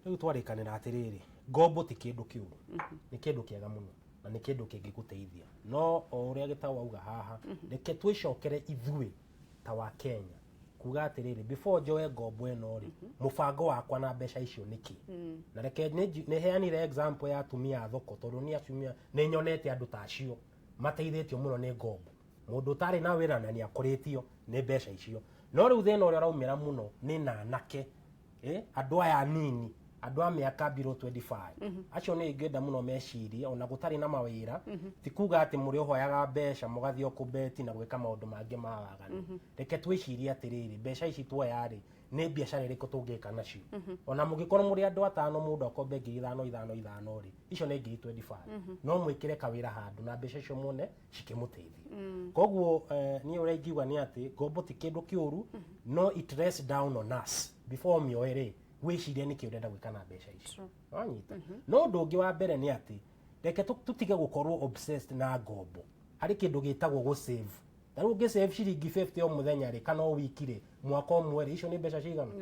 S2: Rĩu twarĩkanĩra atĩrĩrĩ, ngombo ti kĩndũ kĩũru, nĩ kĩndũ kĩega mũno na nĩ kĩndũ kĩngĩgũteithia. No o ũrĩa Gĩtaũ auga haha, reke twĩcokere ithuĩ ta wa Kenya kuga atĩrĩrĩ, before njoe ngombo ĩno rĩ, mũbango wakwa na mbeca icio nĩ kĩ? Na reke nĩ heanire example ya atumia a thoko, tondũ nĩ atumia nĩ nyonete andũ ta acio mateithĩtio mũno nĩ ngombo, mũndũ ũtarĩ na wĩra na nĩ akũrĩtio nĩ mbeca icio. No rĩu thĩna ũrĩa ũraumĩra mũno nĩ na anake, andũ aya anini, andũ a mĩaka below 25. Acio nĩ ingĩenda mũno mecirie ona gũtarĩ na mawĩra, ti kuga atĩ mũrĩ ũhoyaga mbeca mũgathiĩ o kũbeti na gwĩka maũndũ mangĩ ma waganu. Reke twĩcirie atĩrĩrĩ, mbeca ici tuoya rĩ, nĩ biacara ĩrĩkũ tũngĩka nacio? Ona mũngĩkorwo mũrĩ andũ atano, mũndũ akombe 5000 ithano ithano rĩ, icio nĩ 25,000. No mwĩkĩre kawĩra handũ na mbeca icio muone cikĩmũteithia. Koguo niĩ ũrĩa ingiuga nĩ atĩ ngombo ti kĩndũ kĩũru, no it rests down on us. Before ũmĩoe rĩ, wĩcirie nĩkĩ ũrenda gwĩka na mbeca icio. Wanyita? No ũndũ ũngĩ wa mbere nĩ atĩ reke tũtige gũkorwo obsessed na ngombo. Harĩ kĩndũ gĩtagwo gũ-save. Ta rĩu ũngĩ-save ciringi 50 o mũthenya rĩ, kana o wiki rĩ, mwaka ũmwe rĩ, icio nĩ mbeca cigana?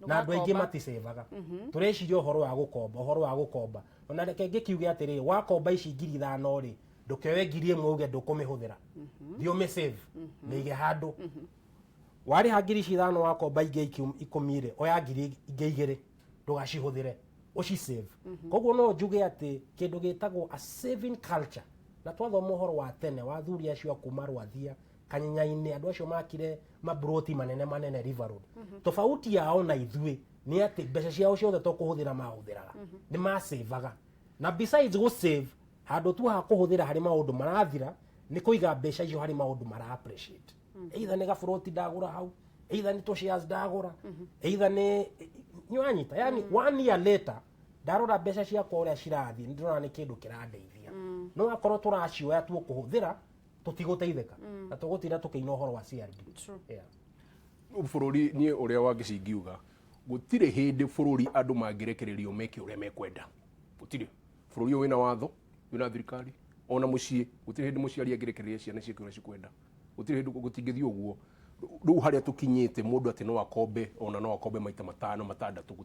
S2: Na andũ aingĩ
S1: Ndũgakomba.
S2: Maticevaga. Tũreciria ũhoro wa gũkomba, ũhoro wa gũkomba. Ona reke ngĩkiuge atĩrĩrĩ, wakomba ici 5000 rĩ, ndũkĩoe 1000 uge ndũkũmĩhũthĩra. Thiĩ ũmĩsave, mĩige handũ. Warĩha ngiri ici ithano wakomba ingĩ 10 rĩ, oya ngiri ingĩ 2, ndũgacihũthĩre, ũcisave. Koguo no njuge atĩ kĩndũ gĩtagwo a saving culture, na twathoma ũhoro wa tene wa athuri acio a kuma Rwathia, Kanyenya-inĩ, andũ acio makire maburoti manene manene River Road, tofauti yao na ithuĩ nĩ atĩ mbeca ciao ciothe to kũhũthĩra mahũthĩraga, nĩ macevaga. Na besides gũ save handũ tu ha kũhũthĩra harĩ maũndũ marathira, nĩ kũiga mbeca icio harĩ maũndũ mara appreciate, either nĩ gaburoti ndagũra hau, either nĩ tũ shares ndagũra, either nĩ wanyita. Yani one year later ndarora mbeca ciakwa ũrĩa cirathiĩ, nĩ ndĩrona nĩ kĩndũ kĩrandeithia. No akorwo tũracioya tuũkũhũthĩra, tũtigũteithĩka na tũgũtinda tũkĩina ũhoro wa CRB. Yeah.
S3: Bũrũri, niĩ ũrĩa wangĩcingiuga, gũtirĩ hĩndĩ bũrũri andũ mangĩrekererio meke ũrĩa mekwenda. Gũtirĩ. Bũrũri ũyũ wĩna watho, wĩna thirikari. Ona mũciĩ gũtirĩ hĩndĩ mũciari angĩrekereria ciana ciĩke ũrĩa cikwenda. Gũtirĩ hĩndĩ, gũtingĩthiĩ ũguo. Rĩu harĩa tũkinyĩte, mũndũ atĩ no akombe, ona no akombe maita matano matandatũ,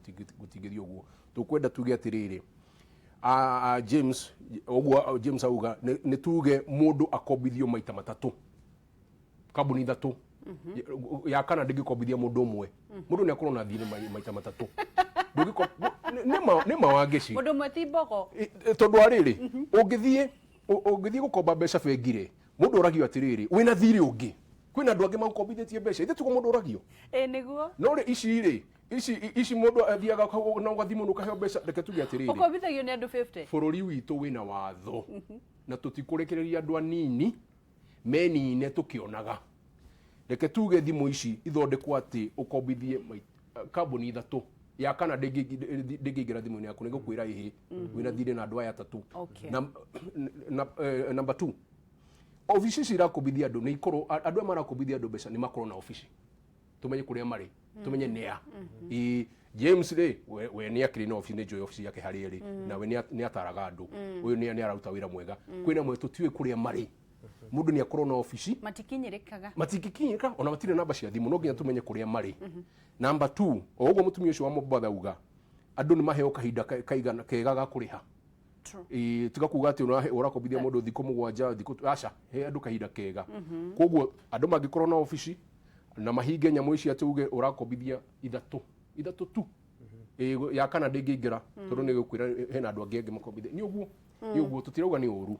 S3: gũtingĩthiĩ ũguo. Tũkwenda tuge atĩrĩrĩ, James ũguo James auga, nĩ tuge mũndũ akombithio maita matatũ, kambuni ithatũ. Ya kana ndĩngĩkombithia mũndũ ũmwe. Mũndũ nĩ akorwo na thiirĩ maita matatũ. Nĩ ma wangĩci.
S1: Mũndũ ũmwe ti mbogo.
S3: Tondũ wa rĩrĩ, ũngĩthiĩ gũkomba mbeca bengi rĩ, mũndũ oragio atĩrĩrĩ, wĩna thirĩ ũngĩ? Kwĩna andũ angĩ magũkombithĩtie mbeca, ithe tugo mũndũ ũragio.
S1: Ĩ nĩguo.
S3: No rĩ, ici rĩ, ici mũndũ athiaga na ũgathimwo na ũkaheo mbeca. Reke tuge atĩrĩrĩ,
S1: Ũkombithagio nĩ andũ 50.
S3: Bũrũri witũ wĩna watho na tũtikũrekereria andũ anini menine tũkĩonaga. Reke tuge thimũ ici ithondekwo atĩ ũkombithie kambuni ithatũ, ya kana ndĩngĩingĩra thimũ-inĩ yaku, nĩngũkwĩra ĩhĩ wĩna thirĩ na andũ aya atatũ. Na number 2, obici ici irakombithia andũ nĩ ikorwo, andũ aya marakombithia andũ mbeca nĩ makorwo na obici, tumenye kuria marĩ, tumenye nĩa. Ĩ, James rĩ, we nĩ akĩrĩ na obici, nĩ njũĩ obici yake harĩa ĩrĩ, na we nĩ ataraga andũ, ũyũ nĩ araruta wĩra mwega. Kwĩna mwe tũtiũĩ kũrĩa marĩ. Mũndũ nĩ akorwo na obici.
S1: Matikinyĩrĩkaga.
S3: Matingĩkinyĩrĩka, ona matirĩ namba cia thimũ, no nginya tũmenye kũrĩa marĩ. Number 2, o ũguo mũtumia ũcio wa Mombatha auga, andũ nĩ maheo kahinda kaigana kega ga kũrĩha. Ĩ, tiga kuga atĩ ũrakombithia mũndũ thikũ 7, thikũ, aca, he andũ kahinda kega. Koguo andũ mangĩkorwo na obici na mahinge nyamũ ici atĩ uge ũrakombithia ithatũ, ithatũ tu. Ĩ, ya kana ndĩngĩingĩra tondũ nĩ gũkwĩra hena andũ angĩ makombithia. Nĩ ũguo, nĩ ũguo, tũtirauga nĩ ũru,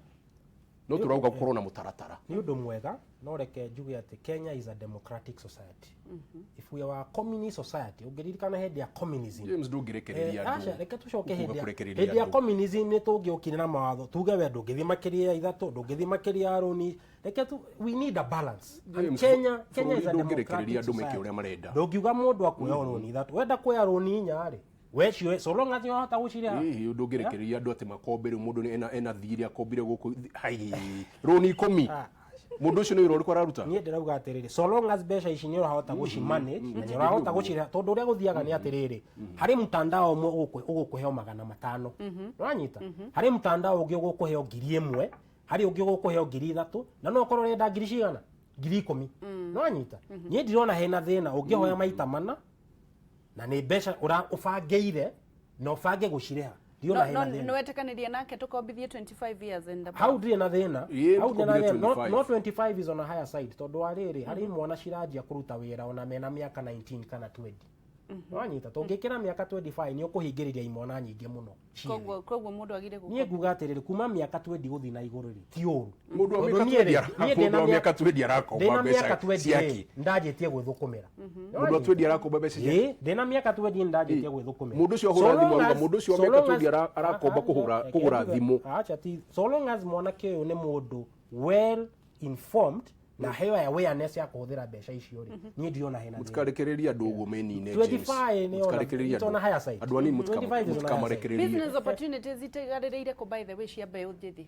S3: no tũrauga gũkorwo na mũtaratara.
S2: Nĩ ũndũ mwega, no reke njuge atĩ Kenya is a democratic society. If we were a communist society, ũngĩririkana hĩndĩ ya communism,
S3: James, ndũngĩrekereria andũ.
S2: Aca, reke tũcoke
S3: Ũkuga
S2: hĩndĩ ya
S3: kũrekereria
S2: hĩndĩ ya
S3: andũ.
S2: communism, nĩ tũngĩokire na mawatho tuge we ndũngĩthiĩ makĩria ya ithatũ, ndũngĩthiĩ makĩria ya rũni. Reke tu, we need a balance. And
S3: James,
S2: Kenya is a
S3: bũrũri ndũngĩrekereria
S2: democratic
S3: andũ meke
S2: society.
S3: ũrĩa marenda.
S2: Ndũngiuga mũndũ akuoya rũni ithatũ, wenda kuoya rũni inya rĩ, we cioe, so long as nĩwahota gũcirĩha.
S3: Hihi ndũngĩrekereria andũ atĩ makombe rĩu mũndũ ena thirĩ akombire gũkũ, hai, rũni 10, mũndũ ũcio nĩ wĩra ũrĩkũ araruta?
S2: Niĩ ndĩrauga atĩrĩrĩ, so long as mbeca ici nĩ ũrahota gũcimanage na nĩ ũrahota gũcirĩha, tondũ ũrĩa gũthiaga nĩ atĩrĩrĩ, harĩ mtandao ũmwe ũgũkũheo 500, nĩwanyita, harĩ mtandao ũngĩ ũgũkũheo 1000, harĩ ũngĩ ũgũkũheo 3000, na no ũkorwo ũrenda ngiri cigana, 10,000, nĩwanyita. Niĩ ndirona hena thĩna ũngĩhoya maita mana na nĩ mbeca ũbangĩire na ũbange gũcirĩha, ndirona hena
S1: No
S2: thĩna.
S1: Nĩwetĩkanĩria nake tũkombithie 25 years and above?
S2: Hau ndirĩ na thĩna.
S3: Ĩĩ,
S2: Hau ndirĩ na
S3: tũkombithie
S2: thĩna. No,
S3: 25.
S2: no 25 is on a higher side, tondũ wa rĩrĩ, harĩ imwana ciranjia kũruta wĩra ona mena mĩaka 19 kana 20, wanyita. Tũngĩkĩra mĩaka 25 nĩ ũkũhingĩrĩria imwana nyingĩ mũno ciĩ thĩ.
S1: Koguo mũndũ agire
S2: Niĩ nguga atĩrĩrĩ, kuma mĩaka 20 gũthiĩ na igũrũ rĩ, ti ũru.
S3: Mũndũ wa
S2: Tondũ
S3: mĩaka
S2: niĩ rĩ,
S3: 20
S2: niĩ ndĩna
S3: mũndũ wa mĩaka 20 arakomba
S2: ndĩna
S3: mbeca
S2: mĩaka 20
S3: ciake.
S2: rĩ, ndanjĩtie gwĩthũkũmĩra.
S3: Mũndũ wa 20 arakomba mbeca ciake.
S2: Ĩĩ, ndĩna mĩaka 20 ndanjĩtie gwĩthũkũmĩra.
S3: Mũndũ ũcio ahũra thimũ aruga, mũndũ ũcio wa mĩaka 20 arakomba kũgũra thimũ.
S2: Acha, ti so long as mwanake ũyũ nĩ mũndũ well informed na heo awareness ya kũhũthĩra mbeca icio rĩ, niĩ ndirona hena thĩna.
S3: Mũtikarekererie andũ ũguo menine, James.
S2: 25 nĩ ona-
S3: Mũtikarekererie
S2: it's on a higher side.
S3: andũ anini.
S2: 25 is on a higher side.
S3: Mũtikamarekererie.
S1: Business opportunities itigarĩrĩire kũ, by the way, cia mbeũ njĩthĩ?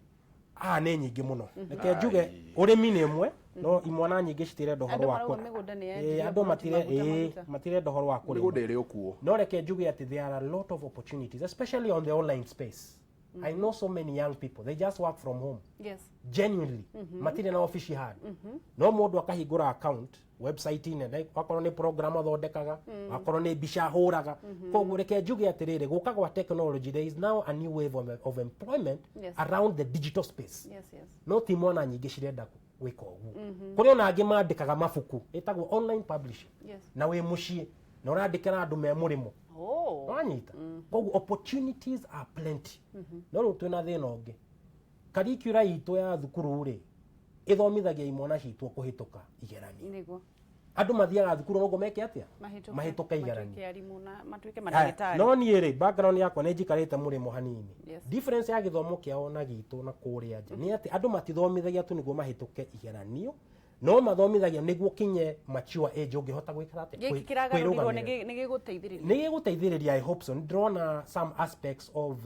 S2: Ah, nĩ nyingĩ mũno. Reke njuge ũrĩmi nĩ ĩmwe, no imwana nyingĩ citirenda ũhoro
S1: Andũ
S2: wa
S1: marauga mĩgũnda nĩ yendirio,
S2: Ĩĩ, andũ
S1: ploti,
S2: matire
S1: maguta,
S2: ĩĩ,
S1: maguta.
S2: matirenda ũhoro wa kũrĩma.
S3: Mĩgũnda ĩrĩ o kuo.
S2: No reke njuge atĩ there are a lot of opportunities, especially on the online space. I know so many young people, they just work from home. Genuinely, matirĩ na obici handũ, no mũndũ akahingũra account website-inĩ, akorwo nĩ program athondekaga, akorwo nĩ mbica ahũraga. Koguo reke njuge atĩrĩrĩ, gũka gwa technology, there is now a new wave of employment around the digital space. No ti mwana nyingĩ cirenda gwĩka ũguo. Kũrĩ ona angĩ mandĩkaga mabuku, ĩtagwo online publishing, na wĩ mũciĩ na ũrandĩkĩra andũ me mũrĩmo. Wanyita. Koguo opportunities are plenty. No rĩu twĩna thĩna ũngĩ, curricula itũ ya thukuru rĩ, ĩthomithagia imwana citũ kũhĩtũka igeranio. Andũ mathiaga thukuru noguo meke atĩa?
S1: Mahĩtũke.
S2: Mahĩtũke igeranio.
S1: Matuĩke arimũ na matuĩke
S2: Haya,
S1: mandagĩtarĩ.
S2: no niĩ rĩ, background yakwa nĩ njikarĩte mũrĩmo hanini. Difference ya gĩthomo kĩao na gitũ na kũrĩa nja nĩ atĩ andũ matithomithagia tu nĩguo mahĩtũke igeranio, no mathomithagia nĩguo kinye mature age ũngĩhota gwĩka atĩa?
S1: Gĩkĩ kĩragarũrirwo
S2: Kwĩrũgamĩrĩra.
S1: nĩ gĩgũteithĩrĩria.
S2: Nĩ gĩgũteithĩrĩria, I hope so. Nĩ ndĩrona some aspects of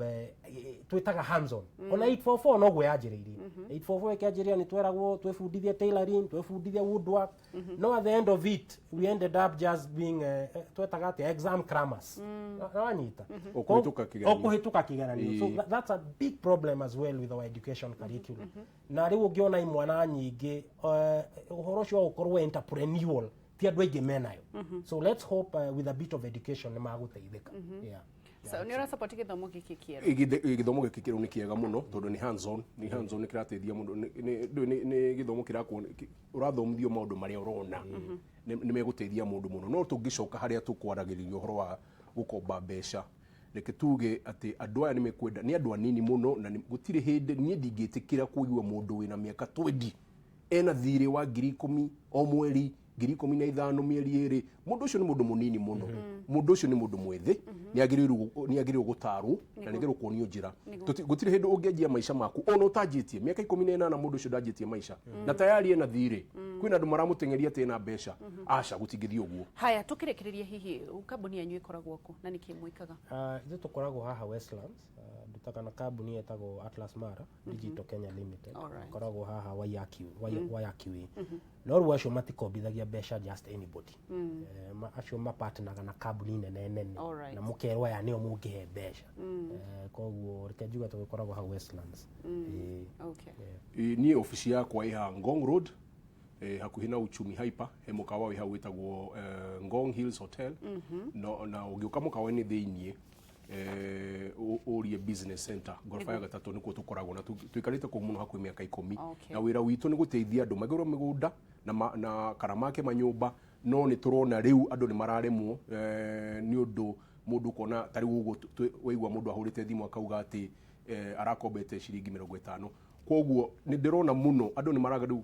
S2: twĩtaga hands on. Ona 844 noguo yanjĩrĩirie. 844 ĩkĩanjĩrĩria nĩ tweragwo twĩbundithie tailoring, twĩbundithie woodwork, no at the end of it we ended up just being twetaga atĩa, exam crammers. Wanyita.
S3: O kũhĩtũka kĩgeranio.
S2: O kũhĩtũka kĩgeranio. So that's a big problem as well with our education curriculum. Na rĩu ũngĩona imwana nyingĩ, ũhoro ũcio wa gũkorwo entrepreneurial ti andũ aingĩ menayo. So let's hope with a bit of education nĩ magũteithĩka, yeah.
S1: So nĩ ũrasupport gĩthomo gĩkĩ kĩerũ?
S3: Gĩthomo gĩkĩ kĩrũ nĩ kĩega mũno tondũ nĩ hands on, nĩ hands on, nĩ kĩrateithia mũndũ. Nĩ gĩthomo kĩrakuo ũrathomithio maũndũ marĩa ũrona nĩ megũteithia mũndũ mũno. No tũngĩcoka harĩa tũkwaragĩrĩria ũhoro wa gũkomba mbeca, reke tuge atĩ andũ aya nĩ mekwenda nĩ andũ anini mũno, na gũtirĩ hĩndĩ niĩ ndingĩtĩkĩra kũigua mũndũ wĩna mĩaka 20. Ena thirĩ wa 10,000 o mweri, 15,000 mĩeri 2. Mũndũ ũcio nĩ mũndũ mũnini mũno, mũndũ ũcio nĩ mũndũ mwĩthĩ, nĩ agĩrĩirwo gũtarwo na nĩ agĩrĩirwo kuonio njĩra. Gũtirĩ hĩndĩ ũngĩanjia maica maku ona ũtanjĩtie mĩaka 18. Mũndũ ũcio ndanjĩtie maica na tayari ena thirĩ, kwĩna andũ maramũteng'eria atĩ ena mbeca. Aca, gũtingĩthiĩ ũguo.
S1: Haya, tũkĩrĩkĩrĩria, hihi kambuni yanyu ĩkoragwo kũ na nĩkĩ mwĩkaga?
S2: Ithuĩ tũkoragwo haha Westlands. Ndutaga na kambuni ĩtagwo Atlas Mara Digital Kenya Limited. Ĩkoragwo haha Waiyaki Way. No rĩu acio matikombithagia mbeca just anybody. Acio mapartneraga na kambuni nene nene na mũkerwo aya nĩo mũngĩhe mbeca. Koguo reke njuge tũgĩkoragwo hau Westlands. Ĩĩ.
S3: Niĩ obici yakwa ĩ haha Ngong Road, hakuhĩ na Uchumi Hyper. He mũkawa wĩ hau wĩtagwo Ngong Hills Hotel. No, na ũngĩũka mũkawa-inĩ thĩiniĩ, ũrie business center, ngoroba ya gatatũ, nĩkuo tũkoragwo na tũikarĩte kũu mũno hakuhĩ mĩaka 10. Na wĩra witũ nĩ gũteithia andũ magũre mĩgũnda na kana make manyũmba. No nĩ tũrona rĩu andũ nĩ mararemwo, nĩ ũndũ mũndũ ũkona ta rĩu ũguo waigua mũndũ ahũrĩte thimũ akauga atĩ arakombete ciringi 50. Koguo nĩ ndĩrona mũno andũ nĩ maraga rĩu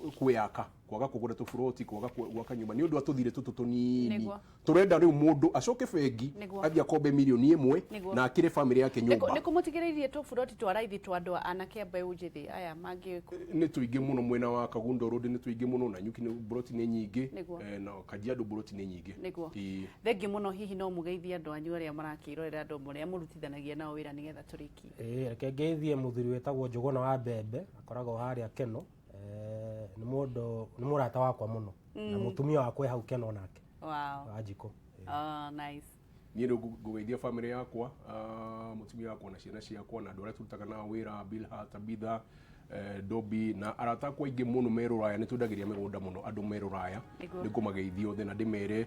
S3: kwĩyaka, kwaga kũgũra tũburoti, kwaga gwaka nyũmba nĩ ũndũ wa tũthirĩ tũtũ tũnini. Tũrenda rĩu mũndũ acoke bengi, athiĩ akombe mirioni 1 na akĩre bamĩrĩ yake nyũmba.
S1: Nĩ kũmũtigĩrĩirie tũburoti twa raithi twa andũ anake a mbeũ njĩthĩ aya mangĩ?
S3: Nĩ tũingĩ mũno mwena wa Kagundo Road, nĩ tũingĩ mũno na Nyuki buroti nĩ nyingĩ. Na Kajiado buroti nĩ nyingĩ. Ĩĩ.
S1: Thengiũ mũno. Hihi no mũgeithie andũ anyu arĩa marakĩrorera, andũ mũrĩa mũrutithanagia nao wĩra, nĩgetha tũrĩkie?
S2: Ĩĩ, reke ngeithie mũthuri wĩtagwo Njũgũna wa Mbembe, akoragwo harĩa Keno. Nĩ mũndũ, nĩ mũrata wakwa mũno, na mũtumia wakwa e hau Keno nake, Wanjikũ.
S1: Oh, nice.
S3: Niĩ rĩu ngũgeithia bamĩrĩ yakwa, mũtumia wakwa na ciana ciakwa na andũ arĩa tũrutaga nao wĩra, Bilha, Tabitha, Dobi na arata akwa aingĩ mũno me Rũraya. Nĩ twendagĩria mĩgũnda mũno andũ me Rũraya. Nĩ ngũmageithia othe na ndĩmere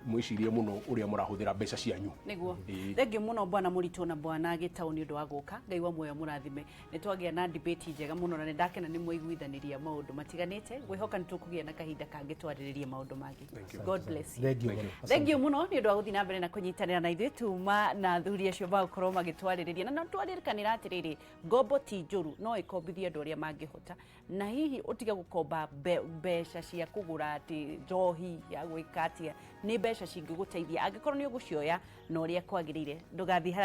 S3: mwĩcirie mũno ũrĩa mũrahũthĩra mbeca cianyu. Ĩĩ.
S1: Thengiũ mũno, bwana Mũritũ na bwana Gĩtaũ, nĩ ũndũ wa gũka. Ngai wa muoyo mũrathime. Nĩ twagĩa na debate njega mũno na nĩ ndakena nĩ mwaiguithanĩria maũndũ matiganĩte. Ngwĩhoka nĩ tũkũgĩa na kahinda kangĩ twarĩrĩrie maũndũ mangĩ. God bless you.
S2: Thank you mũno.
S1: Thengiũ mũno nĩ ũndũ wa gũthiĩ na mbere na kũnyitanĩra na ithuĩ. Tuma na athuri acio magũkorwo magĩtwarĩrĩria na no twarĩrĩkanĩra atĩrĩrĩ, ngombo ti njũru, no ĩkombithie andũ arĩa mangĩhota, na hihi ũtige gũkomba mbeca cia kũgũra atĩ njohi ya gwĩka atĩa. Nĩ mbeca cingĩgũteithia angĩkorwo nĩ ũgũcioya na ũrĩa kwagĩrĩire. Ndũgathiĩ.